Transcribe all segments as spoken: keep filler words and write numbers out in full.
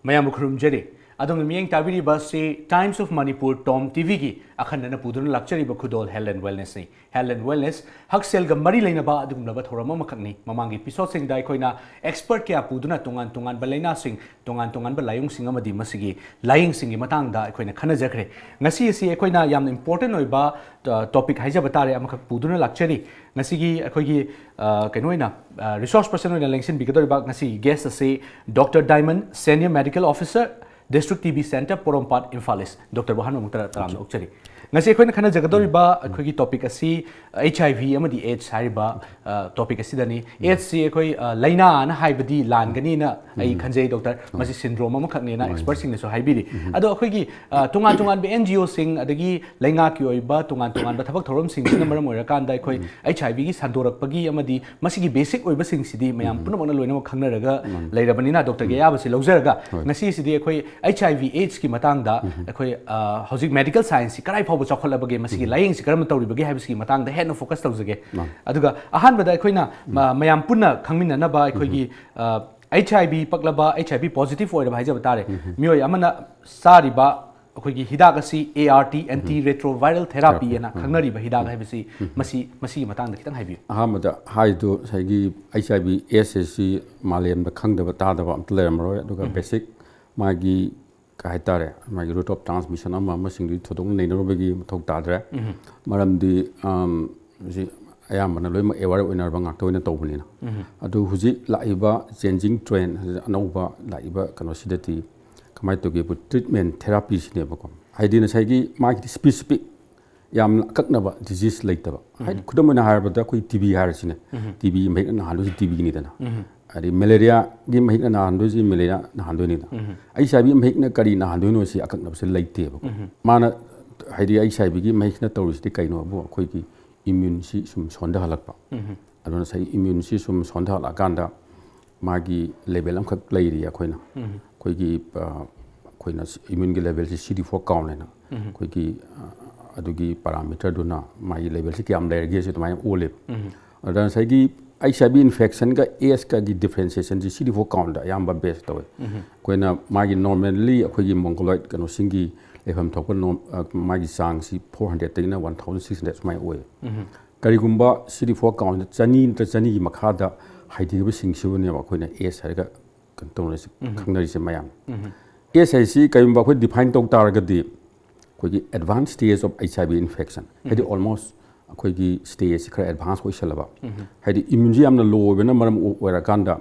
ꯃꯌꯥꯝꯕꯨ ꯈꯨꯔꯨꯝꯖꯔꯤ꯫ ꯑꯗꯣꯝꯅ ꯃꯤꯠꯌꯦꯡ ꯇꯥꯕꯤꯔꯤꯕ ꯑꯁꯤ Times of Manipur Tom ꯇꯤꯚꯤꯒꯤ ꯑꯈꯟꯅꯅ ꯄꯨꯗꯨꯅ ꯂꯥꯛꯆꯔꯤꯕ ꯈꯨꯗꯣꯜ Health and Wellnessꯅꯤ꯫ Health and Wellness, ꯍꯛꯁꯦꯜꯒ ꯃꯔꯤ ꯂꯩꯅꯕ ꯑꯗꯨꯒꯨꯝꯂꯕ ꯊꯧꯔꯝ ꯑꯃꯈꯛꯅꯤ꯫ ꯃꯃꯥꯡꯒꯤ episodeꯁꯤꯡꯗ ꯑꯩꯈꯣꯏꯅ expert ꯀꯌꯥ ꯄꯨꯗꯨꯅ ꯇꯣꯉꯥꯟ ꯇꯣꯉꯥꯟꯕ ꯂꯥꯏꯅꯥꯁꯤꯡ, ꯇꯣꯉꯥꯟ ꯇꯣꯉꯥꯟꯕ ꯂꯥꯏꯑꯣꯡꯁꯤꯡ ꯑꯃꯗꯤ ꯃꯁꯤꯒꯤ ꯂꯥꯏꯌꯦꯡꯁꯤꯡꯒꯤ ꯃꯇꯥꯡꯗ ꯑꯩꯈꯣꯏꯅ ꯈꯟꯅꯖꯈ꯭ꯔꯦ꯫ ꯉꯁꯤ ꯑꯁꯤ ꯑꯩꯈꯣꯏꯅ ꯌꯥꯝꯅ important ꯑꯣꯏꯕ, ꯑ, topic ꯍꯥꯏꯖꯕ ꯇꯥꯔꯦ, ꯑꯃꯈꯛ ꯄꯨꯗꯨꯅ ꯂꯥꯛꯆꯔꯤ꯫ ꯉꯁꯤꯒꯤ ꯑꯩꯈꯣꯏꯒꯤ, ꯑ, ꯀꯩꯅꯣ ꯑꯣꯏꯅ, ꯑ, resource person ꯑꯣꯏꯅ ꯂꯦꯡꯁꯤꯟꯕꯤꯒꯗꯧꯔꯤꯕ ꯉꯁꯤꯒꯤ guest ꯑꯁꯤ Doctor Diamond, Senior Medical Officer, District T B Center, ꯄꯣꯔꯣꯝꯄꯥꯠ, ꯏꯝꯐꯥꯜ ꯏꯁ꯫ ꯗꯣꯛꯇꯔꯕꯨ ꯑꯍꯥꯟꯕ ꯑꯃꯨꯛ ꯇꯔꯥ-, ꯇꯔꯥꯝꯅ ꯑꯣꯛꯆꯔꯤ꯫ ꯉꯁꯤ ꯑꯩꯈꯣꯏꯅ ꯈꯟꯅꯖꯒꯗꯧꯔꯤꯕ ꯑꯩꯈꯣꯏꯒꯤ topic ꯑꯁꯤ H I V ꯑꯃꯗꯤ AIDS ꯍꯥꯏꯔꯤꯕ, ꯑ, topic ꯑꯁꯤꯗꯅꯤ꯫ AIDSꯁꯤ ꯑꯩꯈꯣꯏ, ꯑ, ꯂꯥꯏꯅꯥꯅ ꯍꯥꯏꯕꯗꯤ ꯂꯥꯟꯒꯅꯤꯅ ꯑꯩ ꯈꯟꯖꯩ, ꯗꯣꯛꯇꯔ꯫ ꯃꯁꯤ syndrome ꯑꯃꯈꯛꯅꯦꯅ expertꯁꯤꯡꯅꯁꯨ ꯍꯥꯏꯕꯤꯔꯤ꯫ ꯑꯗꯣ ꯑꯩꯈꯣꯏꯒꯤ, ꯑ, ꯇꯣꯉꯥꯟ ꯇꯣꯉꯥꯟꯕ NGOꯁꯤꯡ, ꯑꯗꯒꯤ ꯂꯩꯉꯥꯛꯀꯤ ꯑꯣꯏꯕ ꯇꯣꯉꯥꯟ ꯇꯣꯉꯥꯟꯕ ꯊꯕꯛ ꯊꯧꯔꯝꯁꯤꯡꯁꯤꯅ ꯃꯔꯝ ꯑꯣꯏꯔꯀꯥꯟꯗ ꯑꯩꯈꯣꯏ HIV ꯒꯤ ꯁꯟꯗꯣꯔꯛꯄꯒꯤ ꯑꯃꯗꯤ ꯃꯁꯤꯒꯤ basic ꯑꯣꯏꯕꯁꯤꯡꯁꯤꯗꯤ ꯃꯌꯥꯝ ꯄꯨꯝꯅꯃꯛꯅ ꯂꯣꯏꯅꯃꯛ ꯈꯪꯅꯔꯒ ꯂꯩꯔꯕꯅꯤꯅ ꯗꯣꯛꯇꯔꯒꯤ ꯑꯌꯥꯕꯁꯤ ꯂꯧꯖꯔꯒ ꯉꯁꯤꯁꯤꯗꯤ ꯑꯩꯈꯣꯏ HIV AIDS ꯀꯤ ꯃꯇꯥꯡꯗ ꯑꯩꯈꯣꯏ, ꯑ, ꯍꯧꯖꯤꯛ medical science ꯁꯤ ꯀꯗꯥꯏ ꯐꯥꯎꯕ ꯆꯥꯎꯈꯠꯂꯕꯒꯦ, ꯃꯁꯤꯒꯤ ꯂꯥꯏꯌꯦꯡꯁꯤ ꯀꯔꯝꯅ ꯇꯧꯔꯤꯕꯒꯦ ꯍꯥꯏꯕꯁꯤꯒꯤ ꯃꯇꯥꯡꯗ ꯍꯦꯟꯅ focus ꯇꯧꯖꯒꯦ꯫ ꯑꯗꯨꯒ ꯑꯍꯥꯟꯕꯗ ꯑꯩꯈꯣꯏꯅ, ꯃ-, ꯃꯌꯥꯝ ꯄꯨꯟꯅ ꯈꯪꯃꯤꯟꯅꯅꯕ ꯑꯩꯈꯣꯏꯒꯤ, ꯑ, HIV ꯄꯛꯂꯕ, HIV positive ꯑꯣꯏꯔꯕ ꯍꯥꯏꯖꯕ ꯇꯥꯔꯦ, ꯃꯤꯑꯣꯏ ꯑꯃꯅ ꯆꯥꯔꯤꯕ ꯑꯩꯈꯣꯏꯒꯤ ꯍꯤꯗꯥꯛ ꯑꯁꯤ ART, anti retroviral therapy ꯍꯥꯏꯅ ꯈꯪꯅꯔꯤꯕ ꯍꯤꯗꯥꯛ ꯍꯥꯏꯕꯁꯤ, ꯃꯁꯤ, ꯃꯁꯤꯒꯤ ꯃꯇꯥꯡꯗ ꯈꯤꯇꯪ ꯍꯥꯏꯕꯤꯌꯨ꯫ ꯑꯍꯥꯟꯕꯗ ꯍꯥꯏꯗꯨ ꯉꯁꯥꯏꯒꯤ HIV AIDS ꯑꯁꯤ ꯃꯥꯂꯦꯝꯗ ꯈꯪꯗꯕ ꯇꯥꯗꯕ ꯑꯝꯇ ꯂꯩꯔꯝꯃꯔꯣꯏ꯫ ꯑꯗꯨꯒ basic ꯃꯥꯒꯤ, ꯀꯩ ꯍꯥꯏꯇꯥꯔꯦ, ꯃꯥꯒꯤ route of transmission ꯑꯃ ꯑꯃꯁꯤꯡꯗꯨꯗꯤ ꯊꯣꯏꯗꯣꯛꯅ ꯅꯩꯅꯔꯨꯕꯒꯤ ꯃꯊꯧ ꯇꯥꯗ꯭ꯔꯦ꯫ ꯃꯔꯝꯗꯤ, ꯑꯝ, ꯍꯧꯖꯤꯛ ꯑꯌꯥꯝꯕꯅ ꯂꯣꯏꯅꯃꯛ aware ꯑꯣꯏꯅꯔꯕ ꯉꯥꯛꯇ ꯑꯣꯏꯅ ꯇꯧꯕꯅꯤꯅ꯫ ꯑꯗꯨ ꯍꯧꯖꯤꯛ ꯂꯥꯛꯏꯕ changing trend, ꯑꯅꯧꯕ ꯂꯥꯛꯏꯕ ꯀꯩꯅꯣꯁꯤꯗꯗꯤ ꯀꯃꯥꯏꯅ ꯇꯧꯒꯦꯕꯨ treatment therapy ꯁꯤꯅꯦꯕꯀꯣ꯫ ꯍꯥꯏꯗꯤ ꯉꯁꯥꯏꯒꯤ ꯃꯥꯒꯤꯗꯤ specific ꯌꯥꯝꯅ ꯑꯀꯛꯅꯕ disease ꯂꯩꯇꯕ꯫ ꯍꯥꯏꯗꯤ ꯈꯨꯗꯝ ꯑꯣꯏꯅ ꯍꯥꯏꯔꯕꯗ ꯑꯩꯈꯣꯏ TB ꯍꯥꯏꯔꯁꯤꯅꯦ꯫ TB ꯃꯍꯤꯛꯅ ꯅꯥꯍꯟꯗꯣꯏꯁꯤ TB ꯒꯤꯅꯤꯗꯅ꯫ ꯍꯥꯏꯗꯤ malaria ꯒꯤ ꯃꯍꯤꯛꯅ ꯅꯥꯍꯟꯗꯣꯏꯁꯤ malaria ꯅꯥꯍꯟꯗꯣꯏꯅꯤꯗꯅ꯫ HIV ꯃꯍꯤꯛꯅ ꯀꯔꯤ ꯅꯥꯍꯟꯗꯣꯏꯅꯣ ꯁꯤ ꯑꯀꯛꯅꯕꯁꯦ ꯂꯩꯇꯦꯕꯀꯣ꯫ ꯃꯥꯅ ꯍꯥꯏꯗꯤ HIV ꯒꯤ ꯃꯍꯤꯛꯅ ꯇꯧꯔꯤꯁꯤꯗꯤ ꯀꯩꯅꯣꯕꯨ ꯑꯩꯈꯣꯏꯒꯤ immune ꯁꯤ ꯁꯨꯝ ꯁꯣꯟꯊꯍꯜꯂꯛꯄ꯫ ꯑꯗꯨꯅ ꯉꯁꯥꯏ immune ꯁꯤ ꯁꯨꯝ ꯁꯣꯟꯊꯍꯜꯂꯛꯑꯀꯥꯟꯗ ꯃꯥꯒꯤ level ꯑꯃꯈꯛ ꯂꯩꯔꯤ ꯑꯩꯈꯣꯏꯅ꯫ ꯑꯩꯈꯣꯏꯒꯤ, ꯑ, ꯑꯩꯈꯣꯏꯅ immune ꯒꯤ level ꯁꯤ CD four count ꯍꯥꯏꯅ꯫ ꯑꯩꯈꯣꯏꯒꯤ, ꯑ, ꯑꯗꯨꯒꯤ parameter ꯗꯨꯅ ꯃꯥꯒꯤ level ꯁꯤ ꯀꯌꯥꯝ ꯂꯩꯔꯒꯦ ꯁꯤ ꯑꯗꯨꯃꯥꯏꯅ ꯑꯣꯜꯂꯦꯕ꯫ ꯑꯗ ꯉꯁꯥꯏꯒꯤ ꯑꯩꯆ ꯑꯥꯏ ꯚꯤ ꯏꯟꯐꯦꯛꯁꯟꯒ ꯑꯦꯁꯀꯒꯤ ꯗꯤꯐ꯭ꯔꯦꯟꯁꯤꯌꯦꯁꯟꯁꯤ ꯁꯤ ꯗꯤ ꯐꯣꯔ ꯀꯥꯎꯟꯗ ꯑꯌꯥꯝꯕ ꯕꯦꯁ ꯇꯧꯋꯦ꯫ ꯑꯩꯈꯣꯏꯅ ꯃꯥꯒꯤ ꯅꯣꯔꯃꯦꯜꯂꯤ ꯑꯩꯈꯣꯏꯒꯤ ꯃꯣꯡꯒꯣꯂꯣꯏꯗ ꯀꯩꯅꯣꯁꯤꯡꯒꯤ ꯂꯩꯐꯝ ꯊꯣꯛꯄ ꯅꯣꯔꯝ-, ꯑ, ꯃꯥꯒꯤ ꯆꯥꯡꯁꯤ ꯐꯣꯔ ꯍꯟꯗ꯭ꯔꯦꯗꯇꯒꯤꯅ ꯋꯥꯟ ꯊꯥꯎꯖꯟ ꯁꯤꯛꯁ ꯍꯟꯗ꯭ꯔꯦꯗ ꯁꯨꯃꯥꯏꯅ ꯑꯣꯏꯌꯦ꯫ ꯀꯔꯤꯒꯨꯝꯕ ꯁꯤ ꯗꯤ ꯐꯣꯔ ꯀꯥꯎꯟꯗ ꯆꯅꯤ ꯅꯠꯇ꯭ꯔ ꯆꯅꯤꯒꯤ ꯃꯈꯥꯗ ꯍꯥꯏꯊꯈꯤꯕꯁꯤꯡꯁꯤꯕꯨꯅꯦꯕ ꯑꯩꯈꯣꯏꯅ ꯑꯦꯁ ꯍꯥꯏꯔꯒ ꯀꯩꯅꯣ ꯇꯧꯅꯔꯤꯁꯦ, ꯈꯪꯅꯔꯤꯁꯦ ꯃꯌꯥꯝ꯫ ꯑꯦꯁ ꯍꯥꯏꯁꯤ ꯀꯔꯤꯒꯨꯝꯕ ꯑꯩꯈꯣꯏ ꯗꯤꯐꯥꯏꯟ ꯇꯧ ꯇꯥꯔꯒꯗꯤ, ꯑꯩꯈꯣꯏꯒꯤ advanced stage of H I V infection, ꯍꯥꯏꯗꯤ ꯑꯣꯜꯃꯣꯁ ꯑꯩꯈꯣꯏꯒꯤ ꯁ꯭ꯇꯦꯖꯁꯤ ꯈꯔ ꯑꯦꯗꯚꯥꯟꯁ ꯑꯣꯏꯁꯜꯂꯕ, ꯍꯥꯏꯗꯤ ꯏꯃ꯭ꯌꯨꯟꯁꯤ ꯌꯥꯝꯅ ꯂꯣ ꯑꯣꯏꯕꯅ ꯃꯔꯝ ꯑꯣꯏꯔꯀꯥꯟꯗ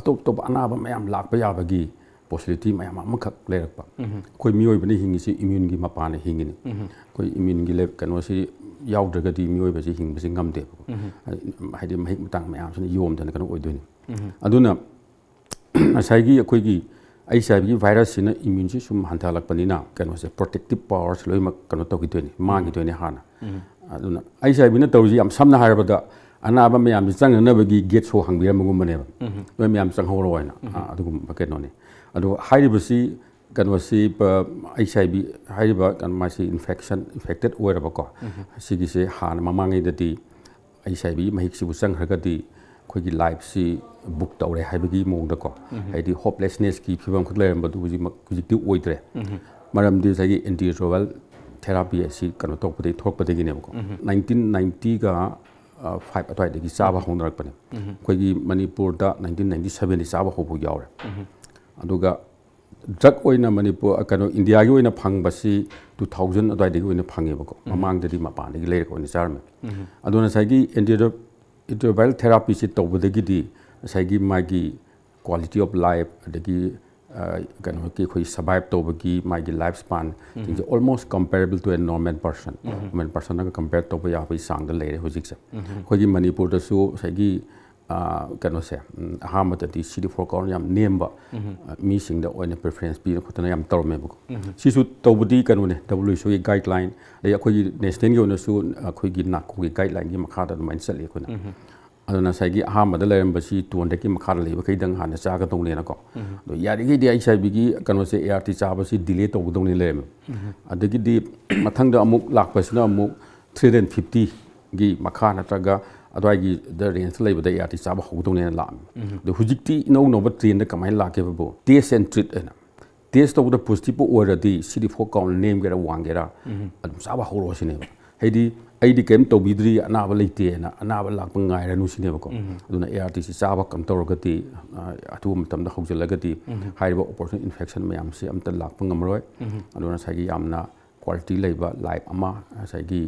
ꯑꯇꯣꯞ ꯑꯇꯣꯞꯄ ꯑꯅꯥꯕ ꯃꯌꯥꯝ ꯂꯥꯛꯄ ꯌꯥꯕꯒꯤ ꯄꯣꯁꯤꯕꯤꯂꯤꯇꯤ ꯃꯌꯥꯝ ꯑꯃꯈꯛ ꯂꯩꯔꯛꯄ꯫ ꯑꯩꯈꯣꯏ ꯃꯤꯑꯣꯏꯕꯅ ꯍꯤꯡꯉꯤꯁꯤ ꯏꯃ꯭ꯌꯨꯟꯒꯤ ꯃꯄꯥꯟꯅ ꯍꯤꯡꯉꯤꯅꯤ꯫ ꯑꯩꯈꯣꯏ ꯏꯃ꯭ꯌꯨꯟꯒꯤ ꯂꯦ-, ꯀꯩꯅꯣꯁꯤ ꯌꯥꯎꯗ꯭ꯔꯒꯗꯤ ꯃꯤꯑꯣꯏꯕꯁꯤ ꯍꯤꯡꯕꯁꯤ ꯉꯝꯗꯦꯕꯀꯣ꯫ ꯍꯥꯏꯗꯤ ꯃꯍꯤꯛ ꯃꯇꯥꯡ ꯃꯌꯥꯝꯁꯤꯅ ꯌꯣꯝꯗꯅ ꯀꯩꯅꯣ ꯑꯣꯏꯗꯣꯏꯅꯤ꯫ ꯑꯗꯨꯅ ꯉꯁꯥꯏꯒꯤ ꯑꯩꯈꯣꯏꯒꯤ ꯑꯩꯆ ꯑꯥꯏ ꯚꯤꯒꯤ ꯚꯥꯏꯔꯁꯁꯤꯅ ꯏꯃ꯭ꯌꯨꯟꯁꯤ ꯁꯨꯝ ꯍꯟꯊꯍꯜꯂꯛꯄꯅꯤꯅ ꯀꯩꯅꯣꯁꯦ, ꯄ꯭ꯔꯣꯇꯦꯛꯇꯤꯞ ꯄꯋꯥꯔꯁꯦ ꯂꯣꯏꯅꯃꯛ ꯀꯩꯅꯣ ꯇꯧꯈꯤꯗꯣꯏꯅꯤ, ꯃꯥꯡꯈꯤꯗꯣꯏꯅꯤ ꯍꯥꯟꯅ꯫ ꯑꯗꯨꯅ ꯑꯩꯆ ꯑꯥꯏ ꯚꯤꯅ ꯇꯧꯔꯤꯁꯤ ꯌꯥꯝ ꯁꯝꯅ ꯍꯥꯏꯔꯕꯗ ꯑꯅꯥꯕ ꯃꯌꯥꯝꯁꯤ ꯆꯪꯅꯅꯕꯒꯤ ꯒꯦꯠ ꯁꯣ ꯍꯥꯡꯕꯤꯔꯝꯕꯒꯨꯝꯕꯅꯦꯕ꯫ ꯅꯣꯏ ꯃꯌꯥꯝ ꯆꯪꯍꯧꯔꯣ ꯍꯥꯏꯅ꯫ ꯑꯥ, ꯑꯗꯨꯒꯨꯝꯕ ꯀꯩꯅꯣꯅꯤ꯫ ꯑꯗꯣ ꯍꯥꯏꯔꯤꯕꯁꯤ ꯀꯩꯅꯣꯁꯤ, ꯑꯩꯆ ꯑꯥꯏ ꯚꯤ ꯍꯥꯏꯔꯤꯕ ꯀꯩꯅꯣ ꯃꯥꯁꯤ ꯏꯟꯐꯦꯛꯁꯟ, ꯏꯟꯐꯦꯛꯇꯦꯠ ꯑꯣꯏꯔꯕꯀꯣ, ꯁꯤꯒꯤꯁꯦ ꯍꯥꯟꯅ ꯃꯃꯥꯡꯉꯩꯗꯗꯤ ꯑꯩꯆ ꯑꯥꯏ ꯚꯤ ꯃꯍꯤꯛꯁꯤꯕꯨ ꯆꯪꯈ꯭ꯔꯒꯗꯤ ꯑꯩꯈꯣꯏꯒꯤ ꯂꯥꯏꯐꯁꯤ ꯕꯨꯛ ꯇꯧꯔꯦ ꯍꯥꯏꯕꯒꯤ ꯃꯑꯣꯡꯗꯀꯣ, ꯍꯥꯏꯗꯤ ꯍꯣꯞꯂꯦꯁꯅꯦꯁꯀꯤ ꯐꯤꯕꯝ ꯈꯛ ꯂꯩꯔꯝꯕꯗꯨ ꯍꯧꯖꯤꯛꯃꯛ, ꯍꯧꯖꯤꯛꯇꯤ ꯑꯣꯏꯗ꯭ꯔꯦ꯫ ꯃꯔꯝꯗꯤ ꯉꯁꯥꯏꯒꯤ ꯑꯦꯟꯇꯤ ꯔꯤꯇ꯭ꯔꯣꯕꯥꯏꯔꯦꯜ ꯊꯦꯔꯥꯄꯤ ꯑꯁꯤ ꯀꯩꯅꯣ ꯇꯧꯕꯗꯒꯤ, ꯊꯣꯛꯂꯛꯄꯗꯒꯤꯅꯦꯕꯀꯣ꯫ ꯅꯥꯏꯟꯇꯤꯟ ꯅꯥꯏꯟꯇꯤꯒ ꯐꯥꯏꯚ ꯑꯗꯨꯋꯥꯏꯗꯒꯤ ꯆꯥꯕ ꯍꯧꯅꯔꯛꯄꯅꯦ꯫ ꯑꯩꯈꯣꯏꯒꯤ ꯃꯅꯤꯄꯨꯔꯗ ꯅꯥꯏꯟꯇꯤꯟ ꯅꯥꯏꯟꯇꯤ ꯁꯚꯦꯟꯗꯤ ꯆꯥꯕ ꯍꯧꯕ ꯌꯥꯎꯔꯦ꯫ ꯑꯗꯨꯒ ꯗ꯭ꯔꯒ ꯑꯣꯏꯅ ꯃꯅꯤꯄꯨꯔ, ꯀꯩꯅꯣ, ꯏꯟꯗꯤꯌꯥꯒꯤ ꯑꯣꯏꯅ ꯐꯪꯕꯁꯤ ꯇꯨ ꯊꯥꯎꯖꯟ ꯑꯗꯨꯋꯥꯏꯗꯒꯤ ꯑꯣꯏꯅ ꯐꯪꯉꯦꯕꯀꯣ꯫ ꯃꯃꯥꯡꯗꯗꯤ ꯃꯄꯥꯟꯗꯒꯤ ꯂꯩꯔꯒ ꯑꯣꯏꯅ ꯆꯥꯔꯝꯃꯦ꯫ ꯑꯗꯣ ꯉꯁꯥꯏꯒꯤ ꯑꯦꯟꯇꯤ ꯔꯤꯇ꯭ꯔꯣꯕꯥꯏꯔꯦꯜ ꯊꯦꯔꯥꯄꯤꯁꯤ ꯇꯧꯕꯗꯒꯤꯗꯤ ꯉꯁꯥꯏꯒꯤ ꯃꯥꯒꯤ quality of life, ꯑꯗꯒꯤ, ꯑ, ꯀꯩꯅꯣꯒꯤ ꯑꯩꯈꯣꯏ ꯁꯔꯚꯥꯏꯚ ꯇꯧꯕꯒꯤ ꯃꯥꯒꯤ ꯂꯥꯏꯐ ꯁ꯭ꯄꯥꯟꯁꯤꯡꯁꯦ almost comparable to a normal person, normal ꯄꯔꯁꯟꯒ ꯀꯝꯄꯦꯌꯔ ꯇꯧꯕ ꯌꯥꯕꯒꯤ ꯆꯥꯡꯗ ꯂꯩꯔꯦ ꯍꯧꯖꯤꯛꯁꯦ꯫ ꯑꯩꯈꯣꯏꯒꯤ ꯃꯅꯤꯄꯨꯔꯗꯁꯨ ꯉꯁꯥꯏꯒꯤ, ꯑ, ꯀꯩꯅꯣꯁꯦ, ꯎꯝ, ꯑꯍꯥꯟꯕꯗꯗꯤ ꯁꯤ ꯗꯤ ꯐꯣꯔ ꯀꯥꯎꯟ ꯌꯥꯝ ꯅꯦꯝꯕ, ꯑ, ꯃꯤꯁꯤꯡꯗ ꯑꯣꯏꯅ ꯄ꯭ꯔꯤꯐꯔꯦꯟꯁ ꯄꯤꯗꯅ ꯈꯣꯠꯇꯅ ꯌꯥꯝ ꯇꯧꯔꯝꯃꯦꯕꯀꯣ꯫ ꯁꯤꯁꯨ ꯇꯧꯕꯗꯤ ꯀꯩꯅꯣꯅꯦ, ꯗꯕ꯭ꯂꯤꯎ ꯑꯩꯆ ꯑꯣꯒꯤ ꯒꯥꯏꯗꯂꯥꯏꯟ, ꯑꯗꯩ ꯑꯩꯈꯣꯏꯒꯤ ꯅꯦꯁꯅꯦꯜꯒꯤ ꯑꯣꯏꯅꯁꯨ ꯑꯩꯈꯣꯏꯒꯤ ꯅꯥꯀꯣꯒꯤ ꯒꯥꯏꯗꯂꯥꯏꯟꯒꯤ ꯃꯈꯥꯗ ꯑꯗꯨꯃꯥꯏꯅ ꯆꯠꯂꯤ ꯑꯩꯈꯣꯏꯅ꯫ ꯑꯗꯨꯅ ꯉꯁꯥꯏꯒꯤ ꯑꯍꯥꯟꯕꯗ ꯂꯩꯔꯝꯕꯁꯤ ꯇꯨ ꯍꯟꯗ꯭ꯔꯦꯗꯀꯤ ꯃꯈꯥꯗ ꯂꯩꯕꯈꯩꯗꯪ ꯍꯥꯟꯅ ꯆꯥꯒꯗꯧꯅꯦꯅꯀꯣ꯫ ꯑꯗꯣ ꯌꯥꯔꯤꯈꯩꯗꯤ ꯑꯩꯆ ꯑꯥꯏ ꯚꯤꯒꯤ ꯀꯩꯅꯣꯁꯦ, ꯑꯦ ꯑꯥꯔ ꯇꯤ ꯆꯥꯕꯁꯤ ꯗꯤꯂꯦ ꯇꯧꯒꯗꯧꯅꯦ ꯂꯩꯔꯝꯃꯦ꯫ ꯑꯗꯒꯤꯗꯤ ꯃꯊꯪꯗ ꯑꯃꯨꯛ ꯂꯥꯛꯄꯁꯤꯅ ꯑꯃꯨꯛ ꯊ꯭ꯔꯤ ꯍꯟꯗ꯭ꯔꯦꯗ ꯐꯤꯐꯇꯤꯒꯤ ꯃꯈꯥ ꯅꯠꯇ꯭ꯔꯒ ꯑꯗꯨꯋꯥꯏꯒꯤꯗ ꯔꯦꯟꯖꯇ ꯂꯩꯕꯗ ꯑꯦ ꯑꯥꯔ ꯇꯤ ꯆꯥꯕ ꯍꯧꯒꯗꯧꯅꯦꯅ ꯂꯥꯛꯑꯝꯃꯤ꯫ ꯑꯗꯣ ꯍꯧꯖꯤꯛꯇꯤ ꯏꯅꯧ ꯅꯧꯕ ꯇ꯭ꯔꯦꯟꯗ ꯀꯃꯥꯏꯅ ꯂꯥꯛꯀꯦꯕꯨ, ꯇꯦꯁ ꯑꯦꯟ ꯇ꯭ꯔꯤꯠ ꯍꯥꯏꯅ, ꯇꯦꯁ ꯇꯧꯕꯗ ꯄꯣꯖꯤꯇꯤꯚ ꯑꯣꯏꯔꯗꯤ ꯁꯤ ꯗꯤ ꯐꯣꯔ ꯀꯥꯎꯟ ꯅꯦꯝꯒꯦꯔꯥ ꯋꯥꯡꯒꯦꯔꯥ ꯑꯗꯨꯝ ꯆꯥꯕ ꯍꯧꯔꯛꯑꯣ ꯁꯤꯅꯦꯕ꯫ ꯍꯥꯏꯗꯤ ꯑꯩꯗꯤ ꯀꯔꯤꯝ ꯇꯧꯕꯤꯗ꯭ꯔꯤ, ꯑꯅꯥꯕ ꯂꯩꯇꯦꯅ ꯑꯅꯥꯕ ꯂꯥꯛꯄ ꯉꯥꯏꯔꯅꯨ ꯁꯤꯅꯦꯕꯀꯣ꯫ ꯑꯗꯨꯅ ꯑꯦ ꯑꯥꯔ ꯇꯤꯁꯤ ꯆꯥꯕ ꯀꯩꯅꯣ ꯇꯧꯔꯒꯗꯤ, ꯑ, ꯑꯊꯨꯕ ꯃꯇꯝꯗ ꯍꯧꯖꯤꯜꯂꯒꯗꯤ ꯍꯥꯏꯔꯤꯕ ꯑꯣꯄꯣꯔꯆꯨꯅꯤꯇꯤ ꯏꯟꯐꯦꯛꯁꯟ ꯃꯌꯥꯝꯁꯤ ꯑꯝꯇ ꯂꯥꯛꯄ ꯉꯝꯃꯔꯣꯏ꯫ ꯑꯗꯨꯅ ꯉꯁꯥꯏꯒꯤ ꯌꯥꯝꯅ ꯀ꯭ꯋꯥꯂꯤꯇꯤ ꯂꯩꯕ ꯂꯥꯏꯐ ꯑꯃ, ꯉꯁꯥꯏꯒꯤ,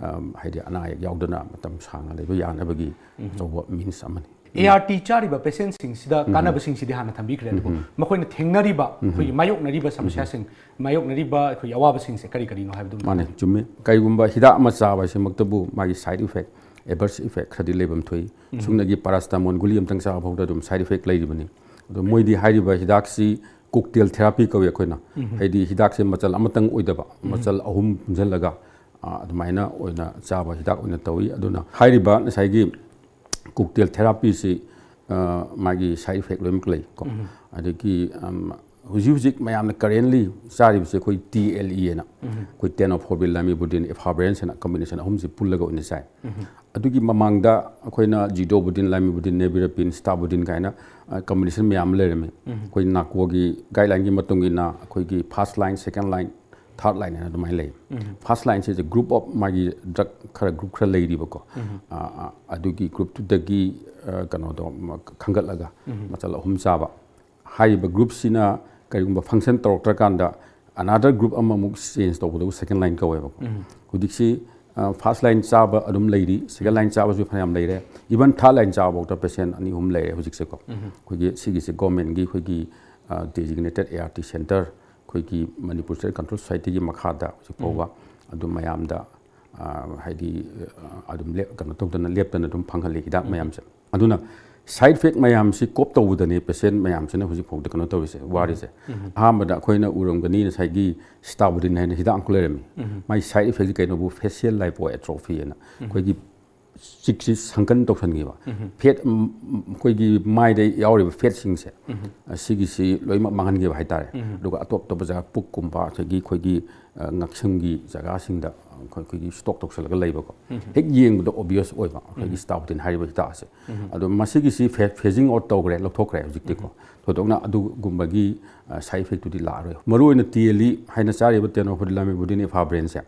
ꯑꯝ, ꯍꯥꯏꯗꯤ ꯑꯅꯥ ꯑꯌꯦꯛ ꯌꯥꯎꯗꯅ ꯃꯇꯝ ꯁꯥꯡꯅ ꯂꯩꯕ ꯌꯥꯅꯕꯒꯤ ꯑꯆꯧꯕ ꯃꯤꯟꯁ ꯑꯃꯅꯤ꯫ ꯑꯦ ꯑꯥꯔ ꯇꯤ ꯆꯥꯔꯤꯕ ꯄꯦꯁꯦꯟꯁꯤꯡꯁꯤꯗ ꯀꯥꯟꯅꯕꯁꯤꯡꯁꯤꯗꯤ ꯍꯥꯟꯅ ꯊꯝꯕꯤꯈ꯭ꯔꯦ, ꯑꯗꯨꯕꯨ ꯃꯈꯣꯏꯅ ꯊꯦꯡꯅꯔꯤꯕ, ꯑꯩꯈꯣꯏꯒꯤ ꯃꯥꯌꯣꯛꯅꯔꯤꯕ ꯁꯃꯁ꯭ꯌꯥꯁꯤꯡ, ꯃꯥꯌꯣꯛꯅꯔꯤꯕ ꯑꯩꯈꯣꯏꯒꯤ ꯑꯋꯥꯕꯁꯤꯡꯁꯦ ꯀꯔꯤ ꯀꯔꯤꯅꯣ ꯍꯥꯏꯕꯗꯨ ꯃꯥꯅꯦ, ꯆꯨꯝꯃꯤ꯫ ꯀꯔꯤꯒꯨꯝꯕ ꯍꯤꯗꯥꯛ ꯑꯃ ꯆꯥꯕ ꯍꯥꯏꯁꯤꯃꯛꯇꯕꯨ ꯃꯥꯒꯤ ꯁꯥꯏꯠ ꯏꯐꯦꯛ, ꯑꯦꯗꯚꯔꯁ ꯏꯐꯦꯛ ꯈꯔꯗꯤ ꯂꯩꯐꯝ ꯊꯣꯛꯏ꯫ ꯁꯨꯞꯅꯒꯤ ꯄꯦꯔꯥꯁꯤꯇꯥꯃꯣꯜ ꯒꯨꯂꯤ ꯑꯃꯇꯪ ꯆꯥꯕ ꯐꯥꯎꯗ ꯑꯗꯨꯝ ꯁꯥꯏꯠ ꯏꯐꯦꯛ ꯂꯩꯔꯤꯕꯅꯤ꯫ ꯑꯗꯣ ꯃꯣꯏꯗꯤ ꯍꯥꯏꯔꯤꯕ ꯍꯤꯗꯥꯛꯁꯤ ꯀꯣꯛꯇꯦꯜ ꯊꯦꯔꯥꯄꯤ ꯀꯧꯏ ꯑꯩꯈꯣꯏꯅ꯫ ꯍꯥꯏꯗꯤ ꯍꯤꯗꯥꯛꯁꯦ ꯃꯆꯜ ꯑꯃꯇꯪ ꯑꯣꯏꯗꯕ, ꯃꯆꯜ ꯑꯍꯨꯝ ꯄꯨꯟꯁꯤꯜꯂꯒ, ꯑ, ꯑꯗꯨꯃꯥꯏꯅ ꯑꯣꯏꯅ ꯆꯥꯕ ꯍꯤꯗꯥꯛ ꯑꯣꯏꯅ ꯇꯧꯏ꯫ ꯑꯗꯨꯅ ꯍꯥꯏꯔꯤꯕ ꯉꯁꯥꯏꯒꯤ ꯀꯣꯛꯇꯦꯜ ꯊꯦꯔꯥꯄꯤꯁꯤ, ꯑ, ꯃꯥꯒꯤ ꯁꯥꯏꯠ ꯏꯐꯦꯛ ꯂꯣꯏꯅꯃꯛ ꯂꯩ ꯀꯣ꯫ ꯑꯗꯒꯤ, ꯑꯝ, ꯍꯧꯖꯤꯛ ꯍꯧꯖꯤꯛ ꯃꯌꯥꯝꯅ ꯀꯔꯦꯟꯂꯤ ꯆꯥꯔꯤꯕꯁꯦ ꯑꯩꯈꯣꯏ ꯇꯤ ꯑꯦꯜ ꯏ ꯍꯥꯏꯅ, ꯑꯩꯈꯣꯏ ꯇꯦꯅꯣꯐꯣꯔꯕꯤꯟ, ꯂꯥꯏꯃꯤꯕꯨꯗꯤꯟ, ꯏꯐꯥꯕ꯭ꯔꯦꯟꯁ ꯍꯥꯏꯅ ꯀꯝꯕꯤꯅꯦꯁꯟ ꯑꯍꯨꯝꯁꯤ ꯄꯨꯜꯂꯒ ꯑꯣꯏꯅ ꯆꯥꯏ꯫ ꯑꯗꯨꯒꯤ ꯃꯃꯥꯡꯗ ꯑꯩꯈꯣꯏꯅ ꯖꯤꯗꯣꯕꯨꯗꯤꯟ, ꯂꯥꯏꯃꯤꯕꯨꯗꯤꯟ, ꯅꯦꯕꯤꯔꯥꯄꯤꯟ, ꯁꯤꯇꯥꯕꯨꯗꯤꯟ ꯀꯥꯏꯅ, ꯑ, ꯀꯝꯕꯤꯅꯦꯁꯟ ꯃꯌꯥꯝ ꯑꯃ ꯂꯩꯔꯝꯃꯤ꯫ ꯑꯩꯈꯣꯏ ꯅꯥꯀꯣꯒꯤ ꯒꯥꯏꯗꯂꯥꯏꯟꯒꯤ ꯃꯇꯨꯡ ꯏꯟꯅ ꯑꯩꯈꯣꯏꯒꯤ ꯐꯥꯔꯁ ꯂꯥꯏꯟ, ꯁꯦꯀꯦꯟ ꯂꯥꯏꯟ, ꯊꯥꯔꯠ ꯂꯥꯏꯟ ꯍꯥꯏꯅ ꯑꯗꯨꯃꯥꯏꯅ ꯂꯩ꯫ ꯐꯥꯔꯁ ꯂꯥꯏꯟꯁꯤꯗ ꯒ꯭ꯔꯨꯞ ꯑꯣꯐ ꯃꯥꯒꯤ ꯗ꯭ꯔꯒ ꯈꯔ ꯒ꯭ꯔꯨꯞ ꯈꯔ ꯂꯩꯔꯤꯕꯀꯣ꯫ ꯑ, ꯑ, ꯑꯗꯨꯒꯤ ꯒ꯭ꯔꯨꯞꯇꯨꯗꯒꯤ, ꯑ, ꯀꯩꯅꯣꯗꯣ ꯃ-, ꯈꯟꯒꯠꯂꯒ ꯃꯆꯜ ꯑꯍꯨꯝ ꯆꯥꯕ꯫ ꯍꯥꯏꯔꯤꯕ ꯒ꯭ꯔꯨꯞꯁꯤꯅ ꯀꯔꯤꯒꯨꯝꯕ ꯐꯪꯁꯟ ꯇꯧꯔꯛꯇ꯭ꯔꯀꯥꯟꯗ ꯑꯅꯥꯗꯔ ꯒ꯭ꯔꯨꯞ ꯑꯃꯃꯨꯛ ꯆꯦꯟꯖ ꯇꯧꯕꯗꯕꯨ ꯁꯦꯀꯦꯟ ꯂꯥꯏꯟ ꯀꯧꯋꯦꯕꯀꯣ꯫ ꯍꯧꯖꯤꯛꯁꯤ, ꯑ, ꯐꯥꯔꯁ ꯂꯥꯏꯟ ꯆꯥꯕ ꯑꯗꯨꯝ ꯂꯩꯔꯤ, ꯁꯦꯀꯦꯟ ꯂꯥꯏꯟ ꯆꯥꯕꯁꯨ ꯐꯅꯌꯥꯝ ꯂꯩꯔꯦ, ꯏꯚꯟ ꯊꯥꯔꯠ ꯂꯥꯏꯟ ꯆꯥꯕꯐꯥꯎꯗ ꯄꯦꯁꯦꯟ ꯑꯅꯤ ꯑꯍꯨꯝ ꯂꯩꯔꯦ ꯍꯧꯖꯤꯛꯁꯦꯀꯣ꯫ ꯑꯩꯈꯣꯏꯒꯤ ꯁꯤꯒꯤꯁꯦ ꯒꯣꯔꯃꯦꯟꯒꯤ ꯑꯩꯈꯣꯏꯒꯤ, ꯑ, ꯗꯦꯖꯤꯒꯅꯦꯇꯦꯠ ꯑꯦ ꯑꯥꯔ ꯇꯤ ꯁꯦꯟꯇꯔ, ꯑꯩꯈꯣꯏꯒꯤ ꯃꯅꯤꯄꯨꯔ ꯁ꯭ꯇꯦꯠ ꯀꯟꯇ꯭ꯔꯣꯜ ꯁꯣꯁꯥꯏꯇꯤꯒꯤ ꯃꯈꯥꯗ ꯍꯧꯖꯤꯛ ꯐꯥꯎꯕ ꯑꯗꯨꯝ ꯃꯌꯥꯝꯗ, ꯑ, ꯍꯥꯏꯗꯤ, ꯑ, ꯑꯗꯨꯝ ꯂꯦꯞ-, ꯀꯩꯅꯣ ꯇꯧꯗꯅ ꯂꯦꯞꯇꯅ ꯑꯗꯨꯝ ꯐꯪꯍꯜꯂꯤ ꯍꯤꯗꯥꯛ ꯃꯌꯥꯝꯁꯦ꯫ ꯑꯗꯨꯅ ꯁꯥꯏꯠ ꯏꯐꯦꯛ ꯃꯌꯥꯝꯁꯤ ꯀꯣꯞ ꯇꯧꯕꯗꯅꯦ ꯄꯦꯁꯦꯟ ꯃꯌꯥꯝꯁꯤꯅ ꯍꯧꯖꯤꯛ ꯐꯥꯎꯗ ꯀꯩꯅꯣ ꯇꯧꯔꯤꯁꯦ, ꯋꯥꯔꯤꯁꯦ꯫ ꯑꯍꯥꯟꯕꯗ ꯑꯩꯈꯣꯏꯅ ꯎꯔꯝꯒꯅꯤ ꯉꯁꯥꯏꯒꯤ ꯁꯤꯇꯥꯕꯨꯗꯤꯟ ꯍꯥꯏꯅ ꯍꯤꯗꯥꯛ ꯑꯃꯈꯛ ꯂꯩꯔꯝꯃꯤ꯫ ꯃꯥꯒꯤ ꯁꯥꯏꯠ ꯏꯐꯦꯛꯁꯤ ꯀꯩꯅꯣꯕꯨ ꯐꯦꯁꯤꯌꯦꯜ ꯂꯥꯏꯄꯣ ꯑꯦꯇ꯭ꯔꯣꯐꯤ ꯍꯥꯏꯅ ꯑꯩꯈꯣꯏꯒꯤ ꯆꯤꯛꯁꯤ ꯁꯪꯀꯟ ꯇꯧꯁꯟꯈꯤꯕ, ꯐꯦꯠ, ꯎꯝ, ꯎꯝ, ꯑꯩꯈꯣꯏꯒꯤ ꯃꯥꯏꯗ ꯌꯥꯎꯔꯤꯕ ꯐꯦꯠꯁꯤꯡꯁꯦ, ꯑꯁꯤꯒꯤꯁꯤ ꯂꯣꯏꯅꯃꯛ ꯃꯥꯡꯍꯟꯈꯤꯕ ꯍꯥꯏꯇꯥꯔꯦ꯫ ꯑꯗꯨꯒ ꯑꯇꯣꯞ ꯑꯇꯣꯞꯄ ꯖꯒꯥ, ꯄꯨꯛꯀꯨꯝꯕ, ꯑꯗꯒꯤ ꯑꯩꯈꯣꯏꯒꯤ, ꯑ, ꯉꯛꯁꯝꯒꯤ ꯖꯒꯥꯁꯤꯡꯗ ꯑꯩꯈꯣꯏ, ꯑꯩꯈꯣꯏꯒꯤ ꯁ꯭ꯇꯣꯛ ꯇꯧꯁꯜꯂꯒ ꯂꯩꯕꯀꯣ꯫ ꯍꯦꯛ ꯌꯦꯡꯕꯗ ꯑꯣꯕꯤꯌꯁ ꯑꯣꯏꯕ ꯑꯩꯈꯣꯏꯒꯤ ꯁ꯭ꯇꯥꯎꯇꯤꯟ ꯍꯥꯏꯔꯤꯕ ꯍꯤꯗꯥꯛ ꯑꯁꯦ꯫ ꯑꯗꯣ ꯃꯁꯤꯒꯤꯁꯤ ꯐꯦ-, ꯐꯦꯖꯤꯡ ꯑꯥꯎꯠ ꯇꯧꯈ꯭ꯔꯦ, ꯂꯧꯊꯣꯛꯈ꯭ꯔꯦ ꯍꯧꯖꯤꯛꯇꯤꯀꯣ꯫ ꯊꯣꯏꯗꯣꯛꯅ ꯑꯗꯨꯒꯨꯝꯕꯒꯤ, ꯑ, ꯁꯥꯏꯠ ꯏꯐꯦꯛꯇꯨꯗꯤ ꯂꯥꯛꯑꯔꯣꯏ꯫ ꯃꯔꯨꯑꯣꯏꯅ ꯇꯦꯜꯂꯤ ꯍꯥꯏꯅ ꯆꯥꯔꯤꯕ tenofovir lamivudine ꯏꯐꯥꯕ꯭ꯔꯦꯟꯁꯦ,